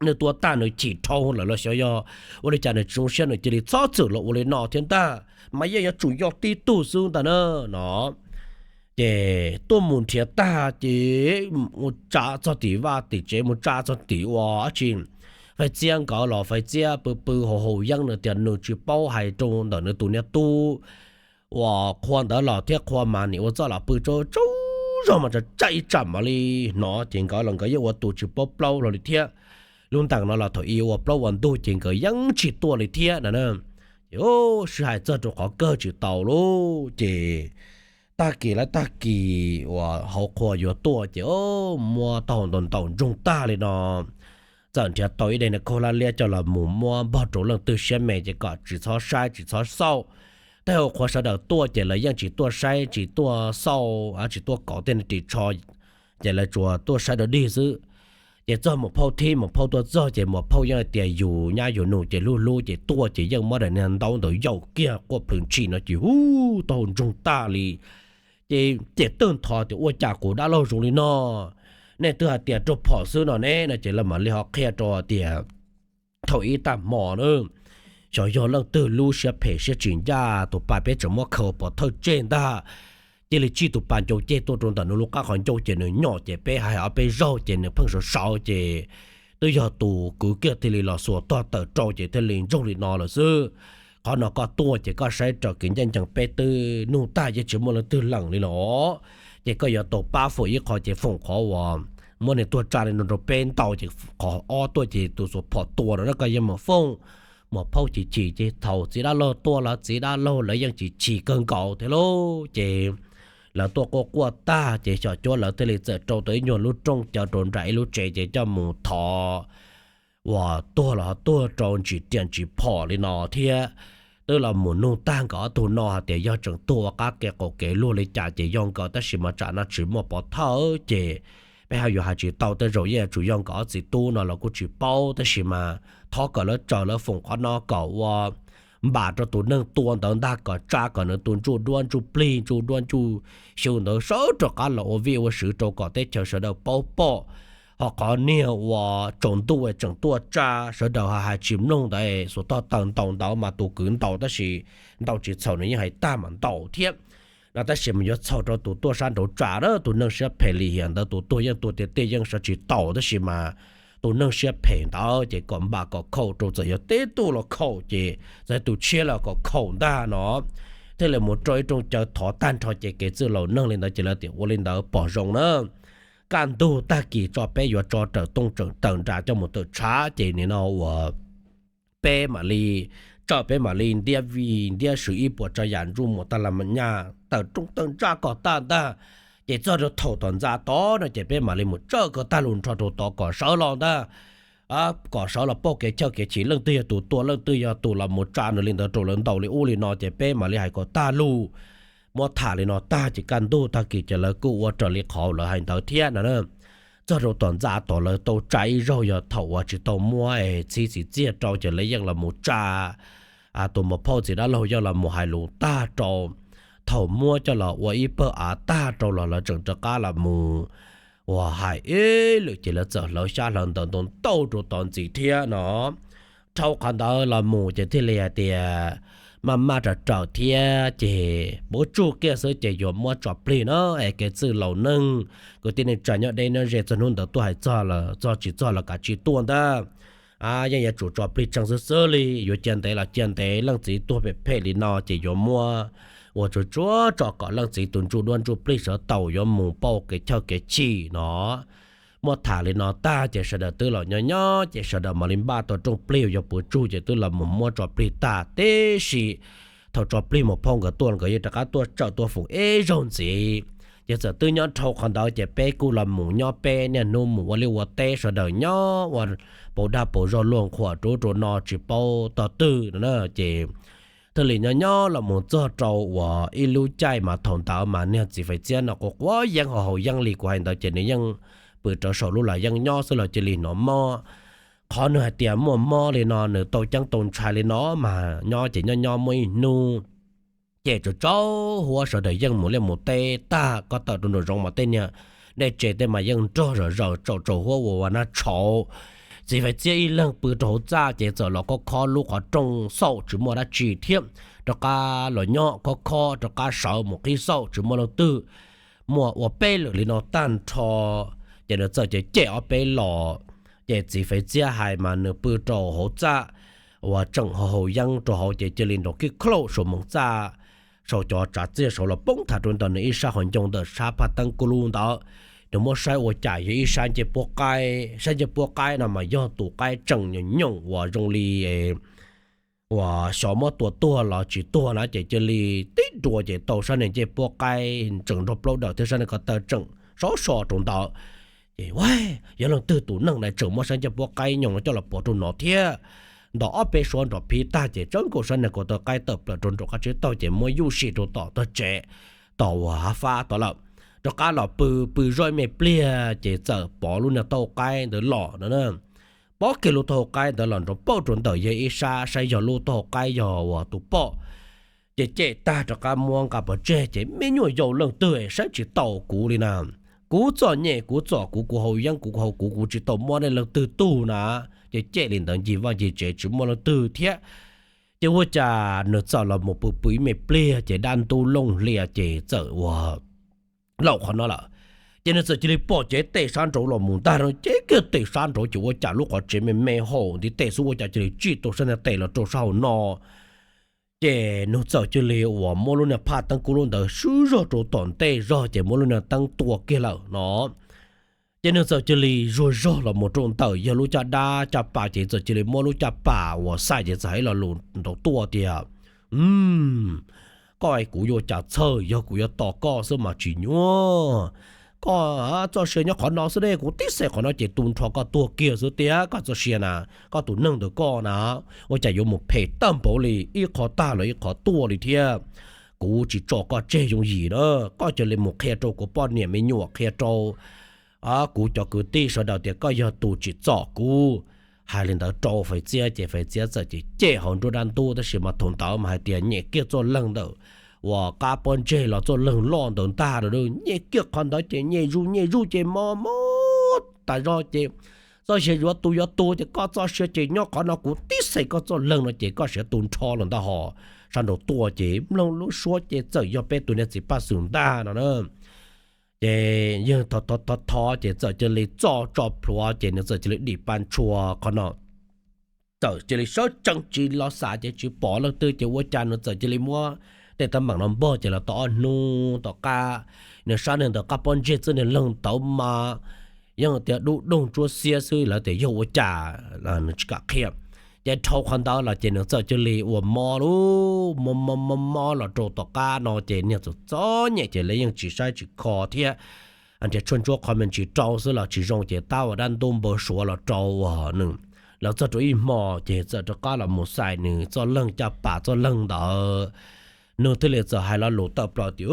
Nws tua tag nws chim dhau lawm los xyov yog ua li cas nws tsis zoo siab nws cia li txhob txwm los ua li no thiab ntag, mas yeej yuav tsum yog tib tug xwb ntag na no. Ces tuaj mus nrhiav tag ces mus tsa txog tim vaj tim tsev, mus tsa txog tim ua dab tsi, Faiv Txiab nkawd los Faiv Txiab pw pw haus haus yeeb, nws tias nws tsis paub hais rau ntawm nws tus niag tub uas qhua ntawd los thiab, qhua mas nim ua txoj los pw tsaug tsaug zog mas tsa ib tsam mam li hnov ces nkawd los nkawd yeej ua tus tsis paub plaub hlo li thiab. Lub ntees no los thaum i ua plaub ua ntug ces nkawd yeej tsis tuaj li thiab no na. Ces sib hais txog rau qhov kawg tsis tau lauj ces tag kis lawv tag kis uas hauv qhua yuav tuaj ces muab taub hau ntaus ntaus ntsoog tag li no, txawm nrhiav tau ib daim niag khaub hlab liab coj los mus muab npog rau leej twg siab me ces kom tsis txhob saib tsis txhob xauj. Tej hauv qhua sawv daws tuaj ces lawv yeej tsis tuaj saib tsis tuaj xauj, tsis tuaj kov tej niag ris tsho, ces lawv tsuas tuaj saib dog dig xwb. Ces txog mus phauj thib mus phauj tuaj txog ces mus phauj yeej hais tias yus nyab yus nus ces hlub hlub ces tuaj ces yeej muab daim niag ntaub ntawd yaum kiag quaj plhws ntshis no ces hu, taub hau ntsoog tag li. Ces cem tag nrho tias, Ua cas kuv dab laug zoo li no? Nej twb hais tias raug phom xwb no ne no ces lawv mam li ho qhia rau tias thaum ib tag hmo na, xyov yog leej twg lub siab phem siab tsis ncaj, tus pas peb tseem muab khaws pov thawj tseg ntag, cia li tsij tus pas ncau ceg tuaj rau ntawm nws lub qab qhov ncauj ces nws nyom ces peb hais ob peb zaug ces nws pheej sawv sawv ces twb yog tus kwv kiag thiaj li los xuas tog tawm rau ces thiaj li ntsoog li no lawm xwb. Qhov no koj tuaj ces koj saib raws kev ncaj ncees peb twb nug tag yeej tsis muaj leej twg lees li los, ces koj yuav tau pab foom ib qho ces foom qhov uas muab nws tuag tsa li no rau peb ntaus ces qhov ob tuaj ces tus xuas phom tua no na koj yeej mus foom muam phauj chim chim ces thaum txiv dab laug tuaj los txiv dab laug lawv yeej chim chim kawg nkaus thiab lauj. Ces lawv tuaj quaj quaj tag ces xyom cuab lawv thiaj li txawm rau tau ib nyuag lub rooj caw rau nram ib lub tsev ces coj mus thov uas tuag los ho tuag rau ntsis riam ntsis phom li no thiab. Twb los mus nug tag nkawd ob tug no hais tias yog tseem tuag ua qab kev qaum kev luag li cas ces yog nkawd, tab sis mas tsam no tsis muaj pov thawj ces peb ho yuav hais tsis tau. Tej zaum yeej yuav tsum yog nkawd ob txiv tub no los kuj tsis paub, tab sis mas thov kom lawv tsaws lawv foom qhov no kom ua npam rau tus neeg tua ntawd ntag, kom tsa kom nws tus ntsuj duab ntsuj plig ntsuj duab ntsuj xyu ntawd sawv rov qab los ua vij ua sw rau kom teb chaws sawv daws paub pom. Ho qhov niag uas tsaus ntuj tseem tuaj tsa sawv daws ho hais tsis mloog ntawd, xuas toj taws ntaus ntawd mas tus kwv ntaus tab sis ntaus tsis txhaum, nws yeej hais tag mas ntaus thiab no. Tab sis mas yuav txhaum rau tus tuaj sab nraud tsa na, tus neeg siab phem lim hiam ntawd, tus tuag yeej tuag tiag tiag yeej sawv tsis taus, tab sis mas tus neeg siab phem ntawd ces kom npam kom khaum rau txawm yog teb tuaj los khaum ces txawm tus tshiab los kom khaum ntag no. Thiaj li mus rau ib rooj caw thov tag nrho ces kev txwj laus neeg li ntawd ces lawv tias ua li ntawd pom zoo na. Kaj ntug tag kis tso peb yuav tso raws tooj raws taw nra coj mus tawm tshav ces nim no uas peb mam li tsaws, peb mam li ntiab vij ntiab sw ib puas tsav yam ntsuj muas tag las mas nyaj tawm rooj tawm ntsa kom tag ntag. Ces txog rau thaum tom ntxa tod no ces peb mam li mus tsaws kom tag lus nrho rau tod kom sawv los ntag, kom sawv los pauj kev chawj kev chim, leej twg yog tus tua, leej twg yog tus los mus tsa nws li ntawd rau lawv ntaus li ub li no ces peb mam li hais kom tag lus. Muab tham li no tag ces kaj ntug tag kis ces lawv kuj ua raws li qhov lawv hais ntawd thiab no. Txog rau tom ntxa tod lawv tau tsa ib zaug yog thaum uas tsis tau muab txhib txiv txiag rau ces lawv yeej los mus tsa tus muam phauj txiv dab laug yeej los mus hais lus tag rau. Thaum muab coj los ua ib pawg av tag rau los lawv tseem rov qab los mus uas hais ib lwm ces lawv txawm hlawv xyab hlawv ntawv ntau ntau rau tod ntxiv thiab no. Dhau qhov ntawd los mus ces thiaj li hais tias maj maj raws raws thiab ces puv tsuj kiag xwb ces yuav muab tso plig no. Es kev txwj laus neeg kwv tij neej tsa nyob deb nyob ze txog hnub ntawd tuaj hais txog los txog tsis txog los kav tsij tuaj ntag. Yeej yuav tsum tso plig tseeb xwb xwb li, yuav cia ntev los cia ntev, leej txiv tuag phem phem li no ces yuav muab ua tsuag tsuag tso kom leej txiv tus ntsuj duab ntsuj plig sawv tau yuav mus pauj kev chawj kev chim no. Muab tham li no tag ces sawv daws twb los nyob nyob ces sawv daws mam li npaj tau rooj plig uas yog puv tsuj ces twb los mus muab tso plig tag tib si. Thaum tso plig mus phauj nkawd tuaj nkawd yeej rov qab tuaj tsawm tuaj foom ib zaug ntxiv. Ces txawm twb nyob dhau qhov ntawd ces peb kuj los mus nyob peb niaj hnub mus ua liaj ua teb, sawv daws nyob ua pauv dag pauv zog luag nqhuam rau ub rau no tsis paub tog twg no na. Ces thiaj li nyob nyob los mus txog rau uas ib lub caij mas thaum ntawd mas niag txiv Faiv Txiab no quav quav yeeb haus haus yeeb li kuv hais ntawd ces nws yeej pw rau saum lub las yeeb nyob xwb los cia li hnov mob. Qhov nws hais tias muaj mob li no nws tau ceeb tau ntshai li no mas nyob ces nyob nyob muaj ib hnub ces tsaus tsaus huab sawv daws yeej mus liaj mus teb tag, koj tawm rau nraum zoov mas tej niag dej tsev tej mas yeej nrog zom zaws tsaus tsaus huab ua ua nab tshauv. Txiv Faiv Txiab ib leeg pw rau hauv txaj ces txawm los khob khob lub qhov rooj xauj tsis muaj dab tsi thiab rov qab los nyob khob khob rov qab sawv mus qhib xauj tsis muaj leej twg. Muaj ua peb lwm li no tag nrho ces nws txawm cem cem ob peb los. Ces txiv Faiv Txiab hais mas nws pw rau hauv txaj uas tseem haus haus yeeb rau hauv ces cia li nrov khib khlauj saum moos txaj, saum cov tsav txiaj saud los poob tham rau ntawm nws ib sab qhov ncoo ntawm sab phaj teeb kub lub ntawd. Nws muab saib ua cas yog ib sab ncej puab qaib, sab ncej puab qaib no mas yog tus qaib tseem nyoos nyoos uas zoo li uas xyov muab tua tuag los tsis tuag na ces cia li tib nrua ces tau sab niag ncej puab qaib tseem nrog plaub daws thiab sab niag ko taw tseem sov so rau ntawd. Ces yog leej twg tus neeg na tseem muab sab ncej puab qaib nyoos no coj los pov rau no thiab. Ntaus ob peb suab nrov phiv tag ces tsaws nkaus sab niag ko taw qaib tawm plaws rau nraum qab tsib taug ces muab yuj sim rau tom tog tsev, tom uas hav fab tod lawm. Rov qab los pw, pw zoj ib me pliag ces txawm pov lub niag taub hau qaib ntawd los no na. Pov kiag lub taub hau qaib ntawd los nrov pauj rau ntawm yawg ib sab, saib yog lub taub hau qaib yog uas tus poj. Ces cem tag rov qab muab nqa pov tseg ces me nyuam yaus leej twg saib tsis taus kuv li na. Kuv txom nyem kuv txom kuv, kuv haus yeeb kuv haus kuv, kuv tsis tau muab nej leej twg tug na. Ces cem li ntawd ncig vaj ncig tsev tsis muaj leej twg thiab. Ces ua cas nws txawm los mus pw pw ib me pliag ces dab ntub looj hlias ces txawm ua laum qhov no lawm. Ces nws txawm cia li pom cev tes sab nraud los mus ntag no, cev kiag tes sab nraud ces ua cas lub qhov tsev me me haum ntiv tes xwb ua cas cia li tsij tau sab niag tes los rau sab hauv no. Ces nws txawm cia li uas muab lub niag phaj teeb kub lub ntawd swb zog rau tom ntej zog ces muab lub niag teeb tua kiag lawm no. Ces nws txawm cia li zuag zog los mus rau ntawm yog lub caj dab caj pas, ces txawm cia li muab lub caj pas uas xaij ces txawm hais lo lus nraud tuaj tias, Koj, kuv yuav cas txhawj, yog kuv yuav tos koj xwb mas tsis nyuaj. Koj txoj sia nyob qhov no xwb ne, kuv tib xeem qhov no ces tu nrho koj tuag kiag xwb tiag. Koj txoj sia na, koj tus neeg ntawd koj na, ua cas yuav mus phem tag npaum li, ib qho tag los ib qho tuaj li thiab. Kuv tsis tso koj tseg yooj yim na. Koj cia li mus qhia rau kuv poj niam me nyuam, qhia rau kuv cov kwv tij sawv daws tias koj yog tus tsim txom kuv. Hais li ntawd rau Faiv Txiab ces Faiv Txiab txawm cem cem hauv nruab dab ntub, tab sis mas thaum ntawd mas hais tias nyem kiag txoj leeg ntawm uas qab pob ntseg los txoj leeg loj ntawd ntag. Nyem kiag qhov ntawd ces nyem zuj nyem zuj ces mob mob tas zog ces txoj sia yuav tu yuav tu ces koj txoj sia ces nyob qhov no, kuv tib xeem koj txoj leeg no ces koj siav tu nrho los ntag hos. Sab nraud tuaj ces mloog lub suab ces txawm yog peb tus niag txiv Paj Xwm ntag no na. Ces yeej thov thov thov ces txawm cia li txoj tso plhuav ces nws txawm cia li dim pa ntshua qhov no. Txawm cia li sawv tsees tsis los xav ces tsis pom leej twg ces ua cas nws txawm cia li muab tej teeb meem no npog ces los tau ob hnub tom qab, nws sab neeg ntawm qab pob ntseg txoj niag leeg ntawd mas yeej tias dub doog tsuab xiab xwb, lawv tias yog ua cas nws tsis kam qhia. Ces dhau qhov ntawd los ces nws txawm cia li ua mob lub mob mob mob mob los rau tom qab no ces niag txom txom nyem ces lawv yeej tsis saib tsis kho thiab. Nrhiav tshuaj ntsuab qhov me ntsis rau xwb los tsis zoo ces tab ua dab ntub npau suav los rau uas nws. Lawv txog rau ib hmo ces txawm rov qab los mus xais nws txoj leeg caj pas txoj leeg ntawd. Nws thiaj li txawm hais lo lus tawm plaws tias,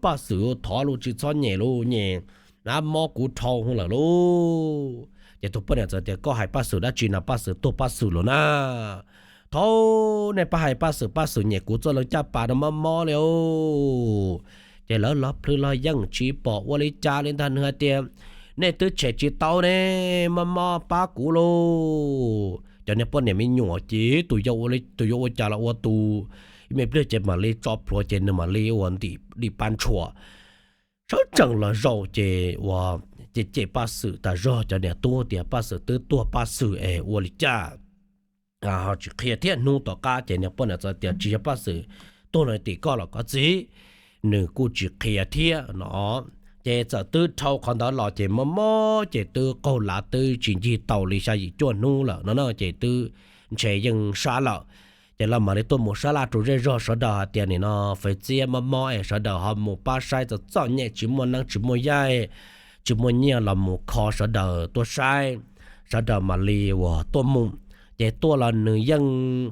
Paj Xwm, thov lauj, tsis txhob nyem lauj, nyem na mob kuv dhau lawm lauj. Ces tus poj niam txawm tias, Koj hais Paj Xwm dab tsi no, Paj Xwm tuag Paj Xwm lawm na. Thaum nej pab hais Paj Xwm, Paj Xwm nyem kuv txoj leeg caj pas no mob mob li os. Ces lawv los plhws los yeej tsis pom ua li cas li ntag, nws hais tias, Nej twb tshem tsis tau ne, mob mob pab kuv lauj. Cov niag poj niam me nyuam ces tus, tus yuav ua cas los ua tus, ib me pliag ces mam li tso plhuav ces nws mam li ua dim pa ntshua. Sawv tsees los zaum ces ua, ces cem Paj Xwm tas zog, cov niam tub tias, Paj Xwm twb tuag Paj Xwm es ua li cas ho tsis qhia thiab. Hnub tom qab ces niag poj niam txawm tias, Tsis yog Paj Xwm tuag no tim koj los koj txiv, nws kuj tsis qhia thiab no. Ces txawm twb dhau qhov ntawd los ces mob mob ces twb qaug lav twb tsis ncig tau li xya yim cuaj hnub lawm no na, ces twb ntshe yeej sab lawm. Ces lawv mam li tuaj mus sab laj rau zej zog sawv daws hais tias, Nim no Faiv Txiab mob mob es sawv daws ho mus pab saib txom txom nyem, tsis muaj neeb tsis muaj yaig, tsis muaj nyiaj los mus kho sawv daws tuaj saib, sawv daws mam li uas tuaj mus. Ces tuaj los nws yeej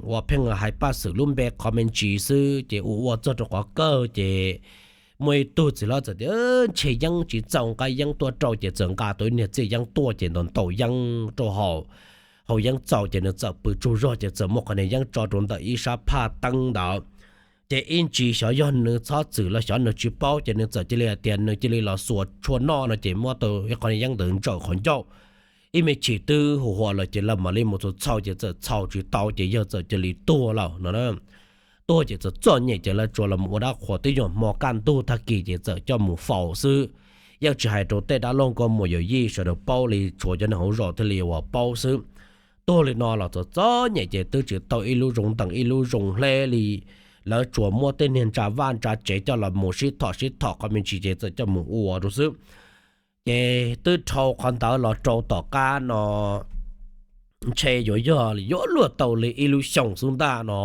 uas pheej hais Paj Xwm lub npe qhov me ntsis xwb, ces ua ua txog rau qhov kawg ces muaj ib tug txiv hlob txawm tias, Ntshe yeeb tsis txaus, nqa yeeb tuaj rau. Ces txawm nqa tau ib niag txiaj yeeb tuaj ces ntaus ntaus yeeb rau hauv, hauv yeeb txaus ces nws txawm pw tsaug zog ces txawm muab qhov niag yeeb tso rau ntawm ib sab phaj teeb ntawd. Ces ib ntsis xyov yog nws txhob txwm los xyov nws tsis paub ces nws txawm cia li hais tias nws cia li los xuas tshuaj noj no ces muab tau ib qhov niag yeeb ntawd ntsawm qhov ncauj. Ib me chim twb hu huam lawm ces lawv mam li mus txaus txhau ces txawm txhau tsis tau ces yawg txawm cia li tuag lawm no. Tuag ces txawm txom nyem ces lawv tsuas los ua dab qhuas, twb yuav hmo kaj ntug tag kis ces txawm coj mus faus xwb. Yeej tsis hais rau tej dab laug nkauj muam yawm yij sawv daws paub li, tshuav cov neeg hauv zos thiaj li uas paub xwb. Tuag li no los txom txom nyem ces twb tsis tau ib lub zoo ntees ib lub zoo hleb li. Lawv tsuas muab tej niag ntsa vaj ntsa tsev coj los mus sib thom sib thom qhov me ntsis ces txawm coj mus ua rau xwb. Ces twb dhau qhov ntawd los rau tom qab no ntshe yuav yog yuav luag tau li ib lub xyoos xwb ntag no.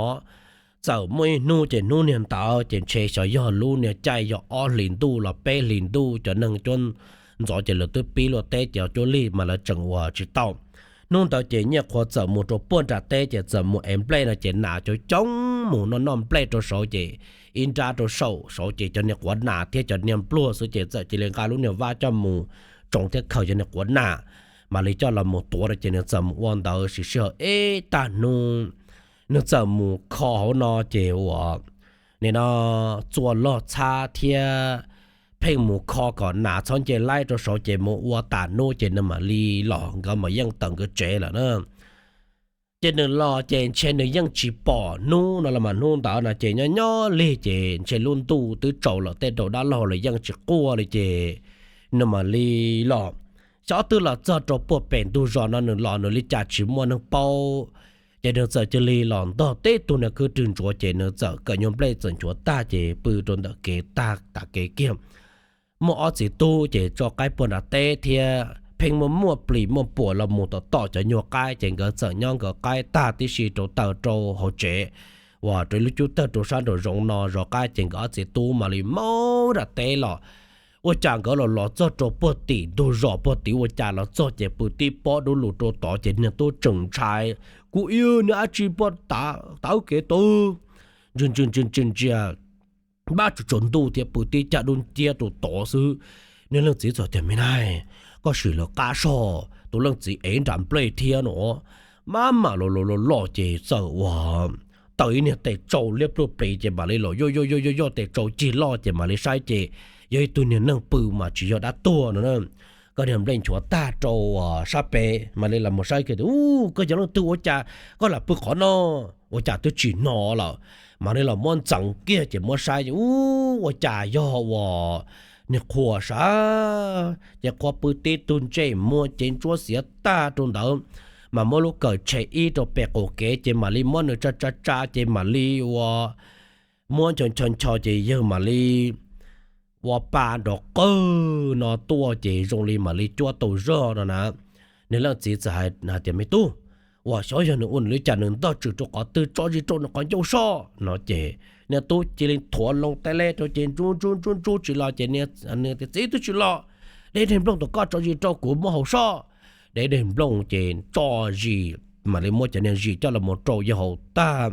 Txawm muaj ib hnub ces hnub niag ntawd ces ntshe xyov yog lub niag caij yog ob hlis ntuj los peb hlis ntuj, cov neeg cuab ntxov ces lawv twb pib luaj teb ces cuab lig mas lawv tseem ua tsis tau. Hnub ntawd ces Nyiaj Qhua txawm mus rau puag nram teb ces txawm mus ev nplej no ces nas coob coob mus noj noj nplej rau saud ces ib nrab rau saum saud ces cov niag quav nas thiab cov niag npluag xwb ces txawm cia li nqa lub niag vab coj mus tsoo thiab khaws cov niag quav nas mam li coj los mus tuav no ces nws txawm mus ua ntawd sim sij hawm ib tag hnub nws txawm mus kho hauv no ces ua nim no txua log txhab thiab pheej mus kho kom nas txhob nce laib rau saud ces mus ua tas hnub ces nws mam li los, nkawd mam yeej tawm nkawd tsev lawm na. Ces nws los ces ntshe nws yeej tsis pom hnub no los mas hnub ntawd no ces nyob nyob lig ces ntshe lub ntuj twb tsaus lawm, tej daus dab laug los yeej tsis quaj li ces nws mam li los. Xyov twb los txog rau puag pem ntug zos no nws los nws li cas tsis muaj neeg paub. Ces nws txawm cia li los ntog teb tug niag kwj rwg ntsuav ces nws txawm kawm nyuag nplej txawm nchuav tag ces pw rau ntawm kev tag tas kev kiag. muaj ob txiv tub ces tso qaib puag nram teb thiab pheej muaj muaj plis muaj puam los mus tom tom cov nyuag qaib ces nkawd txawm nyob nkawd qaib tag tib si rau taws rau hauv tsev uas rau lub cub tawg rau sab nraum zoov no zov qaib ces nkawd ob txiv tub mam li maub nram teb los. Ua cas nkawd los los txog rau puag tim ntug zos puag tim ua cas los txog ces pw tib pob dub lug rau tod ces niag tub tseem ntshai, kuv iu niag dab tsi puag tawv kev tub, ntsia ntsia ntsia ntsia, npab tsuas tsaus ntuj thiab pw tib cag dub nciab rau tod xwb. Niag leej txiv txawm tias, me nai, koj sim lawv qab soj, tus leej txiv ev nram nplej thiab no. Maj mam los los los los ces txawm ua taws ib niag tes tsau liab pluj plis ces mam li los yoj yoj yoj yoj yoj tes tsau cig loj ces mam li saib ces yog ib tug niag neeg pw mas tsis yog dab tuag no na. Koj niag nplej nchuav tag rau sab pem mam li los mus saib kiag tias, u, koj yog leej twg ua cas koj lam pw qhov no, ua cas twb tsis hnov lawm. Mam li los muab ntxeev kiag ces muab saib ces, u, ua cas yog uas niag qhua sav, ces qhua pw tib tug ntsej muag ces ntsuab xiav tag rau ntawd, mas muab lub kawm tshem ib rau pem qaum kev ces mam li muab nws tsa tsa tsa ces mam li ua muab ncho ncho ncho ces yawg mam li ua pa nrov qawg no tuaj ces zoo li mam li cuab tau zog no na. Niag leej txiv txawm hais tias, me tub, ua xyov yog nws ua nws li cas nws ntog tswm rau qhov twg, tso zis rau nws qhov ncauj soj no ces niag tub cia li thuav loo tes le rau ces ntsub ntsub ntsub ntsub tsis los ces nws tias, txiv, twb tsis los, deb deg nplooj tus koj tso zis rau kuv muab haus soj. Deb deg nplooj ces tso zis, mam li muab cov niag zis coj los mus rau yawg haus tag,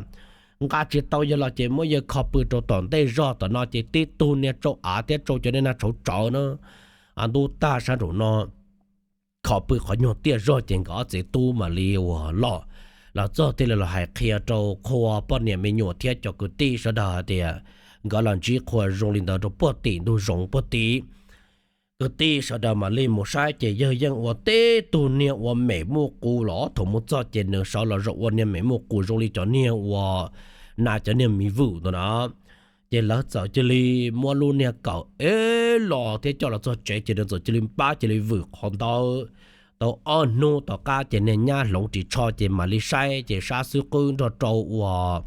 nqa tsis tau yawg los ces muab yawg kho pw rau tom ntej zog tom no ces tib tug niag tsau av thiab tsau cov niag nag tshauv tsawv na. Ntub tag sab nraum no kho pw qhov nyuag tiaj zog ces nkawd ob txiv tub mam li ua los, los txog thiaj li los hais qhia rau qhua poj niam me nyuam thiab cov kwv tij sawv daws hais tias nkawd los ntsib qhua zoo li ntawd rau puag tim ntug zoov puag tim. Kwv tij sawv daws mam li mus saib ces yawg yeej ua tib tug niag ua mem muj qus los ob thaum mus txog ces nws sawv los zaum ua niag mem muj qus zoo li cov niag ua nas cov niag miv vwm ntawd na. Ces lawv txawm cia li muab lub niag kawm ev los thiab coj los txog tsev ces nws txawm cia li npab cia li vwm qhov ntawd tau ob hnub tom qab ces niag nyab hloov ris tsho ces mam li saib ces sab xwb qwb nrog rau uas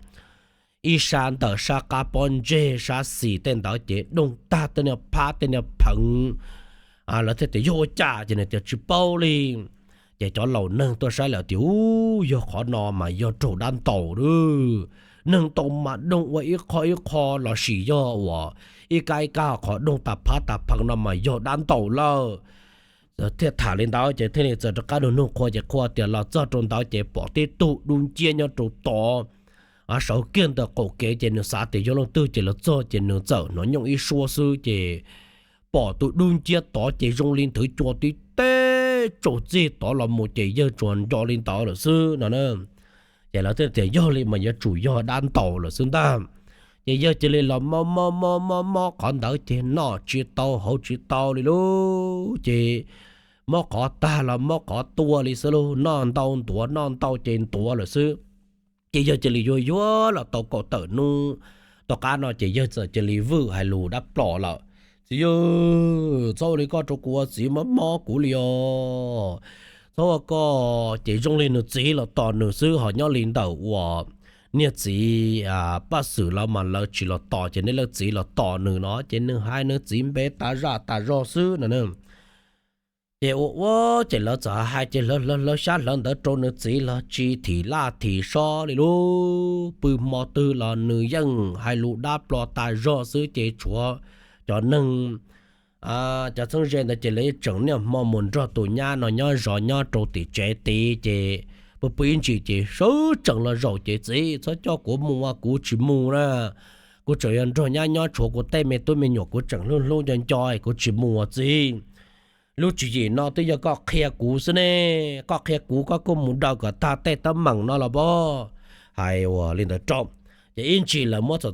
ib sab ntawm sab qab pob ntseg sab xis tej ntawd ces dooj tag tej niag phab tej niag pheev. Lawv thiaj tias yog ua cas ces nws tias tsis paub li. Ces cov laus neeg tuaj saib lawm tias u, yog qhov no mas yog raug dab ntaus lawm. Neeg ntaus mas dooj ua ib qho ib qho los sis yog uas ib kab ib kab qhov dooj tas phab tas pheev no mas yog dab ntaus lawm. Thiaj tham li ntawd ces thiaj li txawm rov qab nug nug qhua ces qhua tias los txog rau ntawd ces pom tib tug dub nciab nyob rau tod, sawv kiag ntawm qaum kev ces nws xav tias yog leej twg ces los txog ces nws txawm hnov nyooj ib suab xwb ces pom tus dub nciab tod ces zoo li nthwv cua tib teb tsaus txig tod los mus ces yawg tsuas nco li ntawd lawm xwb no na. Ces lawv thiaj tias yog li mas yuav tsum yog dab ntaus lawm xwb ntag. Ces yawg cia li los mob mob mob mob mob qhov ntawd ces noj tsis tau haus tsis tau li lauj. Ces mob qhov tag los mob qhov tuaj li xwb lauj, noj ntau ntuav noj ntau ces ntuav lawm xwb. Ces yawg cia li yuag yuag los tau kaum tawm hnub tom qab no ces yawg txawm cia li vwm hais lus dab plos lawm, txiv yawg, txhob ua li koj rau kuv, txiv mob mob kuv li os. Txhob ua koj. Ces zoo li nws txiv los tos nws xwb ho nyob li ntawm uas niag txiv Paj Xwm los mas lawv tsis los tos ces niag leej txiv los tos nws no ces nws hais nws txiv npe tas zaj tas zog xwb no. Ces ua ua ces lawv txawm hais ces hlawv hlawv hlawv xyab hlawv ntawv rau nws txiv los tsis thim laj thim sob li lauj. Pw hmo twg los nws yeej hais lus dab plos tas zog xwb ces tshuav cov neeg cov txheeb ze ntawd ces lawv tseem niaj hmo mus nrog tus nyab no nyob zov nyob rau tim tsev tid ces pw pw ib ntsis ces sawv tsees los zaum ces txiv txhob coj kuv mus ua kuv tsis mus na. Kuv tseem yuav nrog nyab nyob tshuav kuv tej me tub me nyuam kuv tseem hlub hlub nco nco kuv tsis mus ua txiv. Lub tswv yim no twb yog koj qhia kuv xwb ne, koj qhia kuv koj kuj mus daws kom tag tej teeb meem no los pob. Hais ua li ntawd rau ces ib ntsis lawv muab txhom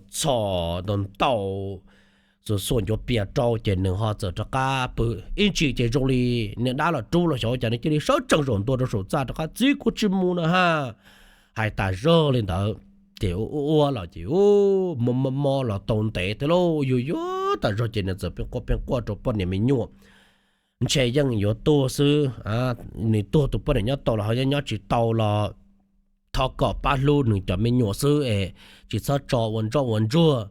txhom ntaus ntaus xuas xuas ncuav pias rau ces nws ho txawm rov qab pw. Ib ntsis ces zoo li niag dab los rub los xyov cas nws cia li sawv tsees zaum ntua rau saum txaj rov qab txiv kuv tsis mus na ha. Hais tas zog li ntawd ces ua ua los ces mob mob mob los tau ntev thiab lauj, yuag yuag tas zog ces nws txawm pheej quaj pheej quaj rau poj niam me nyuam ntshe yeej yuav tuag xwb. Nws tuag tus poj niam nyob tau los ho nyob nyob tsis tau los thov kom pab hlub nws cov me nyuam xwb es tsis txhob tso ua ntsoj ua ntsuag.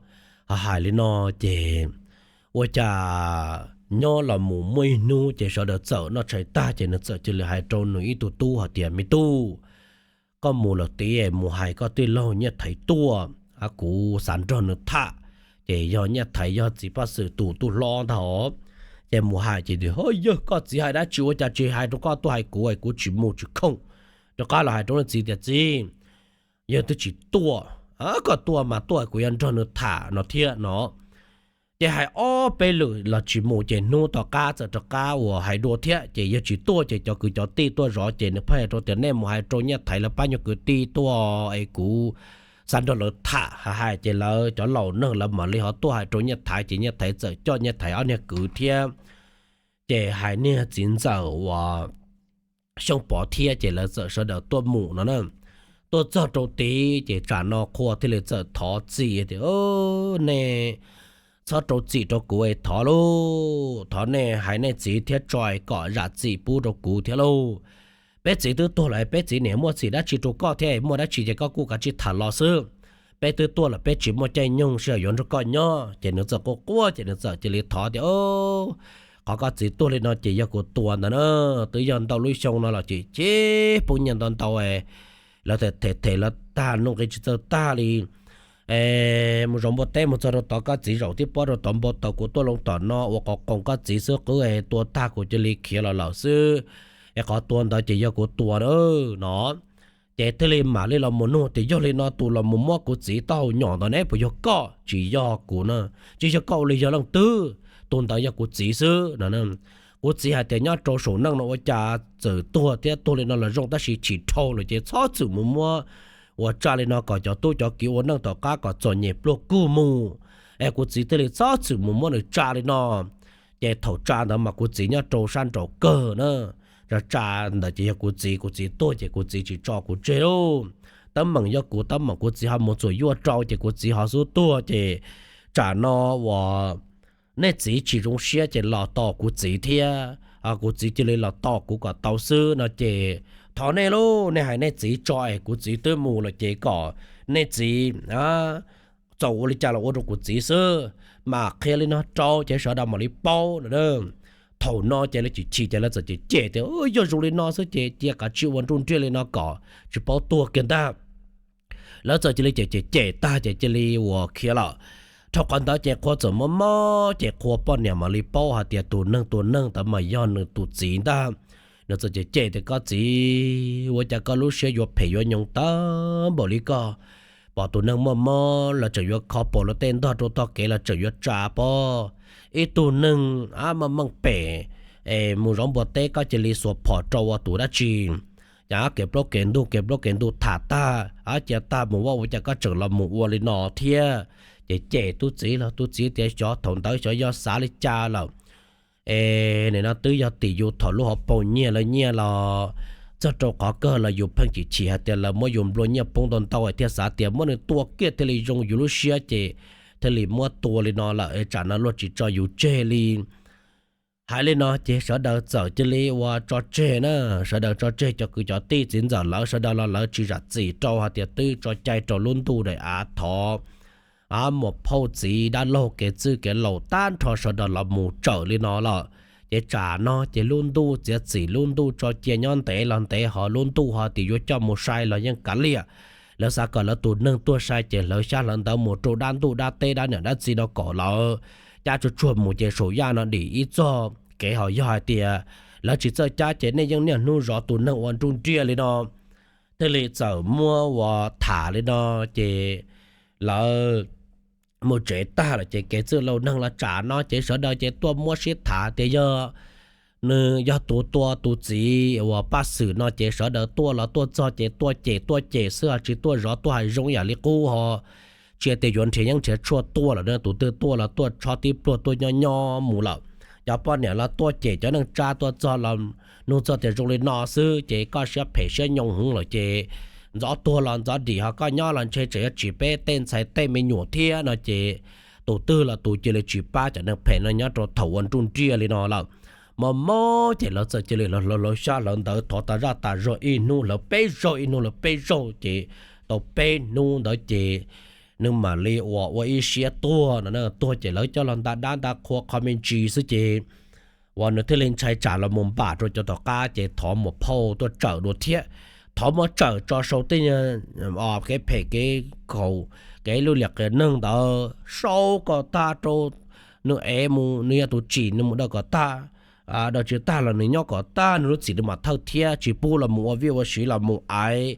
Ho hais li no ces ua cas nyob los mus muaj ib hnub ces sawv daws txawm noj tshais tag ces nws txawm cia li hais rau nws ib tug tub hais tias, Me tub, koj mus lawm tid mus hais koj tij laug Nyiaj Thaiv tuaj, kuv xav nrog nws tham. Ces yog Nyiaj Thaiv yog txiv Paj Xwm tus tub hlob ntag. Ces mus hais ces, Ho yawg, koj txiv hais dab tsi ua cas tsis hais rau koj tuaj hais kuv, kuv tsis mus tsis khoom rov qab los hais rau leej txiv tias, Txiv, yawg twb tsis tuaj, koj tuaj mas tuaj kuv yuav nrog nws tham no thiab no. Ces hais ob peb lwm los tsis mus ces hnub tom qab txawm rov qab uas hais dua thiab ces yawg tsis tuaj ces cov kwv cov tij tuaj zov ces nws pheej hais rau tias, Nej mus hais rau Nyiaj Thaiv lawv pab nyuag kwv tij tuaj es kuv xav nrog lawv tham. Hais hais ces lawv cov laus neeg lawv mam li ho tuaj hais rau Nyiaj Thaiv ces Nyiaj Thaiv txawm coj Nyiaj Thaiv ob niag kwv thiab ces hais niag txiv ntxawm uas Xyooj Pov thiab ces lawv txawm sawv daws tuaj mus no na. Tuaj txog rau tid ces tsam no Qhua thiaj li txawm thov txim tias, Nej txhob rau txim rau kuv es thov lauj, thov nej hais nej txiv thiab tso es kom zam txim pub rau kuv thiab lauj. Peb txiv twb tuag lawm, peb txiv niam muaj txim dab tsi rau koj thiab, muaj dab tsi ces koj kuj kav tsij tham los xwb. Peb twb tuaj lawm, peb tsis muaj caij nyoog sij hawm yuav nrog koj nyob. Ces nws txawm quaj quaj ces nws txawm cia li thov tias, Qhov koj txiv tuag li no ces yog kuv tua ntawd na, twb yog ntau lub xyoo no los ces ces pub nyiaj ntau ntau, lawv them them lawv tag, nuj nqi tsis txawj tag li. Mus zov npua teb mus txog rau tod koj txiv zaum tib pob rau tod npau taws, kuv tuaj loo tom no ua qhov qoos koj txiv xwb qwb, tua tag kuv cia li khiav los lawm xwb. Es qhov tua ntawd ces yog kuv tua no. Ces thiaj li mam li los mus nug tias, Yog li no tus los mus muab kuv txiv taub hau nyom ntawd ne puas yog koj? Tsis yog kuv na. Tsis yog koj ua li yog leej twg? Tus ntawd yog kuv txiv xwb no. Kuv txiv hais tias nyob rau saum neej no ua cas txawm tuag thiab tuag li no los zoo tab sis chim dhau lawm ces txhob txwm mus muab ua tsa li no kom cov tub cov kiv ua neej tom qab kom txom nyem pluag kug mus. Es kuv txiv thiaj li txhob txwm mus muab nws tsa li no. Ces thaum tsa ntawd mas kuv txiv nyob rau sab nraum kawg na. Tsa tsa ntawd ces yog kuv txiv, kuv txiv tuag ces kuv txiv tsis tso kuv tseg lauj. Teeb meem yog kuv teeb meem, kuv txiv ho mus txuam yuaj rau ces kuv txiv ho xub tuag ces tsam no uas nej txiv tsis zoo siab ces los tos kuv txiv thiab, kuv txiv cia li los tos kuv kom tau xwb no ces thov nej lauj, nej hais nej txiv tso es kuv txiv twb mus lawm ces kom nej txiv txaus ua li cas los ua rau kuv txiv xwb, mas qhia li no rau ces sawv daws mam li paub no. Thaum no ces lawv chim chim ces lawv txawm cem cem tias, Yog zoo li no xwb ces cia kav tsij ua nruj nriaj li no kom tsis paub tuag kiag ntag. Lawv txawm cia li cem cem cem tag ces cia li uas khiav lawm. Dhau qhov ntawd ces Qhua txawm mob mob ces Qhua poj niam mam li paub hais tias tus neeg tus neeg ntawd mas yog nws tus txiv ntag. Nws txawm cem cem tias, Koj txiv, ua cas koj lub siab yuav phem yuav nyoos tag npaum li koj? Pom tus neeg muaj mob los tseem yuav kho pom luag tej ntog rau tog kev los tseem yuav tsa pob. Ib tug neeg ab meej meej pem es mus zov npua teb koj cia li xuas phom rau ua tus dab tsi? Ces kev plaub kev ntug kev plaub kev ntug tham tag ab cia tag mus ua, ua cas koj tseem los mus ua li no thiab? Ces cem tub txiv los tub txiv tias, Xyov thaum ntawd xyov yog xav li cas lawm. Es nim no twb yog tim yus thaum lub hauv paus nyiag lawv nyiaj los txog rau qhov kawg los yus pheej chim chim hais tias lawv muab yus nplua nyiaj poob ntau ntau thiaj xav tias muab nws tua kiag thiaj li zoo yus lub siab ces thiaj li muab tua li no lawm, tsam no luag tsis tso yus tseg li. Hais li no ces sawv daws txawm cia li ua tso tseg na, sawv daws tso tseg cov kwv cov tij txiv ntxawm lawv sawv daws los lawv tsis zam txim rau hais tias twb tso cai rau lub ntuj daim av thov. Ab, muam phauj txiv dab laug kev txwj kev laus tag nrho sawv daws los mus tsawm li no lawm. Ces tsam no ces lub ntuj txiav txim lub ntuj tso cia nyob ntev los ntev ho lub ntuj ho tias yuav coj mus sai los yeej kav liam. Lawv xav kom lawv tus neeg tuag sai ces hlawv xyab hlawv ntawv mus rau dab ntuj dab teb dab niam dab txiv no kom lawv cab tsuag tsuag mus ces saum yaj no dim ib txog kev ho yog hais tias lawv tsis txawj cab ces nej yeej niaj hnub zov tus neeg ua nruj nriaj li no. Thiaj li txawm muab ua tham li no ces lawv mus tsev tag lawm ces kev txwj laus neeg los tsam no ces sawv daws ces tuaj muab sib tham tias yog nws yog tus tua tus txiv uas Paj Xwm no ces sawv daws tuaj los tuaj txog ces tuaj cem tuaj cem xwb ho tsis tuaj zov tuaj hais zoo yam li qub ho tsis tias yuav nrhiav yeeb nrhiav tshuaj tuaj lawm no, tus twg tuaj los tuaj tshob tib pluag tuaj nyob nyob mus lawm. Cov poj niam los tuaj cem cov neej tsa tuaj txog los nug txog tias zoo li no xwb ces koj siab phem siab nyoos heev lawm ces ntxov tuag los ntxov dim ho koj nyob los ntshe tseem yuav tsim peb tej ntxhais tej me nyuam thiab no ces tus twg los tus cia li tsis pab cov neeg phem no nyob rau thaum ua nruj nriaj li no lawm. Mob mob ces lawv txawm cia li hlawv hlawv xyab hlawv ntawv thov tas zaj tas zog ib hnub hlawv peb zaug ib hnub hlawv peb zaug ces tau peb hnub ntawd ces nws mam li ua ua ib siab tuag no. Tuag ces lawv coj los nta dab nta qhua qhov me ntsis xwb ces uas nws thiaj li ntshai tsam los mus npam rau cov tom qab ces thov muam phauj tuaj tsawm dua thiab. Thov muab tsawm tso sau tej kev phem kev khaum, kev lwj liam qias neeg ntawd sau kom tag rau nws ev mus, nws yog tus tsim nws mus daws kom tag, daws tsis tag los nws nyob kom tag nws lub txim nws mam thawj thiab tsis pub los mus ua vij ua siv los mus aiv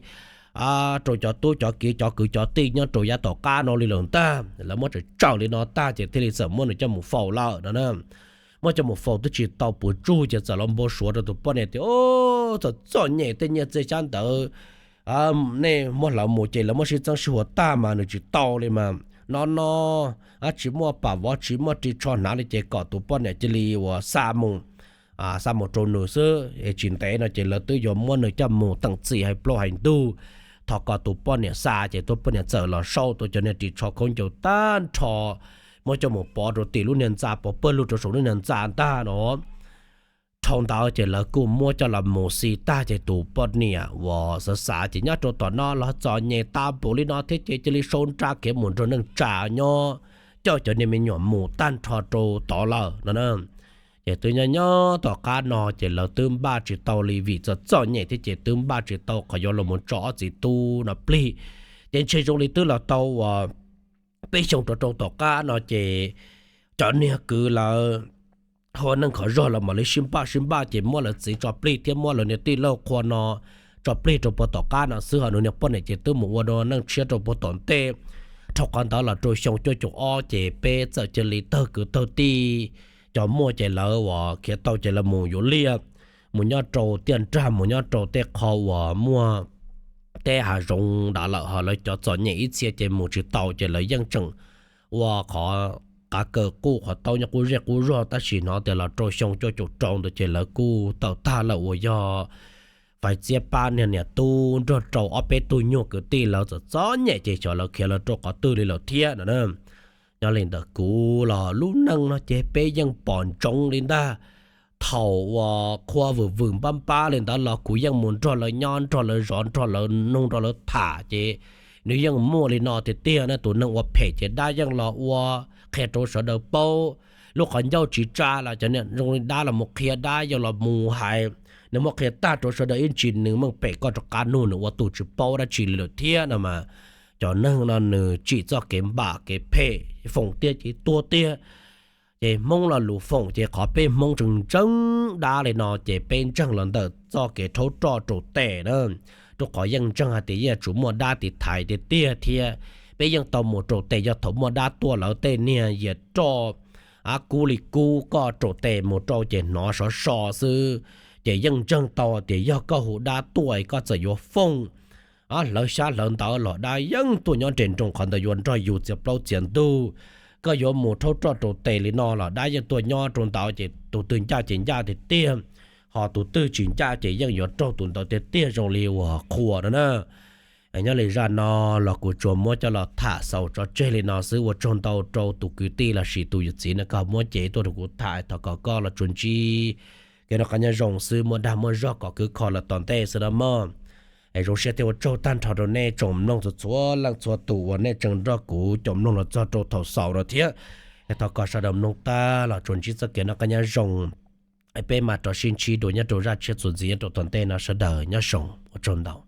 rau cov tub cov kiv cov kwv cov tij nyob rau yav tom qab no li lawm ntag. Lawv muab tsawm tsawm li no tag ces thiaj li txawm muab nws coj mus faus lawm no na. Muab coj mus faus twb tsis tau puv tsug ces txawm los npau suav rau tus poj niam tias, Txom txom nyem, tej nyiaj txiag xyab ntawv nej muab hlawv mus ces lawv muab sib txeeb sib huas tag mas nws tsis tau li mas no no, tsis muaj pam vov tsis muaj ris tsho hnav li ces kom tus poj niam cia li uas xa mus, xa mus rau nws xwb, tsis ntev no ces lawv twb yuav muab nws coj mus teem txim hais plaub hais ntug. Thov kom tus poj niam xa ces tus poj niam txawm los sau tus cov niag ris tsho khaub ncaws tag nrho, muab coj mus pov rau tim lub niag ntxa, pov pawg lug rau saum lub niag ntxa ntag no. Dhau ntawd ces lawv kuj muab coj los mus xi tag ces tus poj niam uas xav xav ces nyob rau tom no los txom nyem tas npaum li no thiab ces cia li sau nra khiav mus nrog neej tsa nyob, coj cov niag me nyuam mus tag nrho rau tod lawm no na. Ces twb nyob nyob tom qab no ces lawv twb npaj tsis tau li vim txom txom nyem thiab ces twb npaj tsis tau qhov yuav los mus tso ob txiv tub no plig. Ces ntshe zoo li twb los tau uas peb xyoo rau rau tom qab no ces cov niag kwv lawv hu ua neej qhov zog los mam li sib npaj sib npaj ces muab lawv txiv tso plig thiab muab lawv niag tij laug qhua no tso plig rau puag tom qab no xwb, ho nws niag poj niam ces twb mus ua dua neej tshiab rau puag tom ntej. Dhau qhov ntawd los rau xyoo cuaj caum ob ces peb txawm cia li tawg kwv tawg tij, cov muaj ces lawv uas khiav tau ces lawv mus yuav liaj, mus nyob rau tiaj nrag, mus nyob rau tej qho uas muaj tej hav zoov ntawd lawm, ho lawv cov txom nyem ib txhia ces mus tsis tau ces lawv yeej tseem ua qhov qav kaws quj qhov taub nyob qub zej qub zog, tab sis hnov tias los rau xyoo cuaj caum rau ntawd ces lawv kuj tawm tag lawm uas yog fais txiab pab niag niam tub nrog rau ob peb tug nyuag kwv tij lawv txom txom nyem ces xyov lawv khiav lawv rau qhov twg li lawm thiab no na. Nyob li ntawd kuv los lub neej no ces peb yeej pom ntsoov li ntag. Thaum uas qhua vwm vwm npab npab li ntawd los kuv yeej mus nrog lawv nyob, nrog lawv zov, nrog lawv nug, nrog lawv tham ces nws yeej muaj li no tiag tiag na. Tus neeg ua phem ces dab yeej los ua qhia rau sawv daws paub. Lub qhov ncauj tsis tsa los cov niag zoo li dab los mus qhia, dab yeej los mus hais, nws muab qhia tag rau sawv daws ib ntsis nws meej pem koj rov qab nug nws ua tus tsis paub dab tsi li lawm thiab no mas. Cov neeg no nws tsim txoj kev npam kev phem, foom tiag ces tuag tiag. Ces Hmoob lo lus foom ces qhov peb Hmoob tseem ntseeg dab li no ces peb ntseeg los ntawm txoj kev rhaub roj raus tes na, rau qhov yeej ntseeg hais tias yeej yuav tsum muaj dab tiv thaiv tiag tiag thiab. Peb yeej tau mus raus tes yog thaum muaj dab tuaj lawv tej niag yias roj, a, kub li kub, koj raus tes mus rau ces hnov sov so xwb. Ces yeej ntseeg tau tias yog koj hu dab tuaj koj txawm yuav foom hlawv xyab hlawv ntawv los dab yeej tuaj nyob nres nroos qhov ntawd yuav nrog yus txiav plaub txiav ntug. Koj yuav mus rhaub roj raus tes li no los dab yeej tuaj nyob rau ntawd ces tus twg ncaj ces ncaj tiag tiag, ho tus twg tsis ncaj ces yeej yuav raug tus ntawd tiag tiag zoo li uas qhuas no na. Nyob li zaj no los kuv tsuas muab coj los tham xaus tso tseg li no xwb. Ua tsaug ntau rau tus kwv tij lossis tus yawm txiv no koj muab cev tuaj rau kuv tham, thov kom koj los tsuas ntsib kev noj qab nyob zoo xwb, muaj dag muaj zog kom khwv kho lawm tom ntej xwb nawb mog. Es zoo siab thiab ua tsaug tag nrho rau nej tsoom mloog txhua txhua leej txhua tus uas nej tseem nrog kuv caum mloog los txog rau thaum xaus no thiab. Es thov kom sawv daws mloog tag los tsuas ntsib txoj kev noj qab nyob zoo. Es peb mam rov sib ntsib dua nyob rau zaj tshiab txuas ntxiv nyob rau tom ntej no, sawv daws nyob zoo, ua tsaug ntau.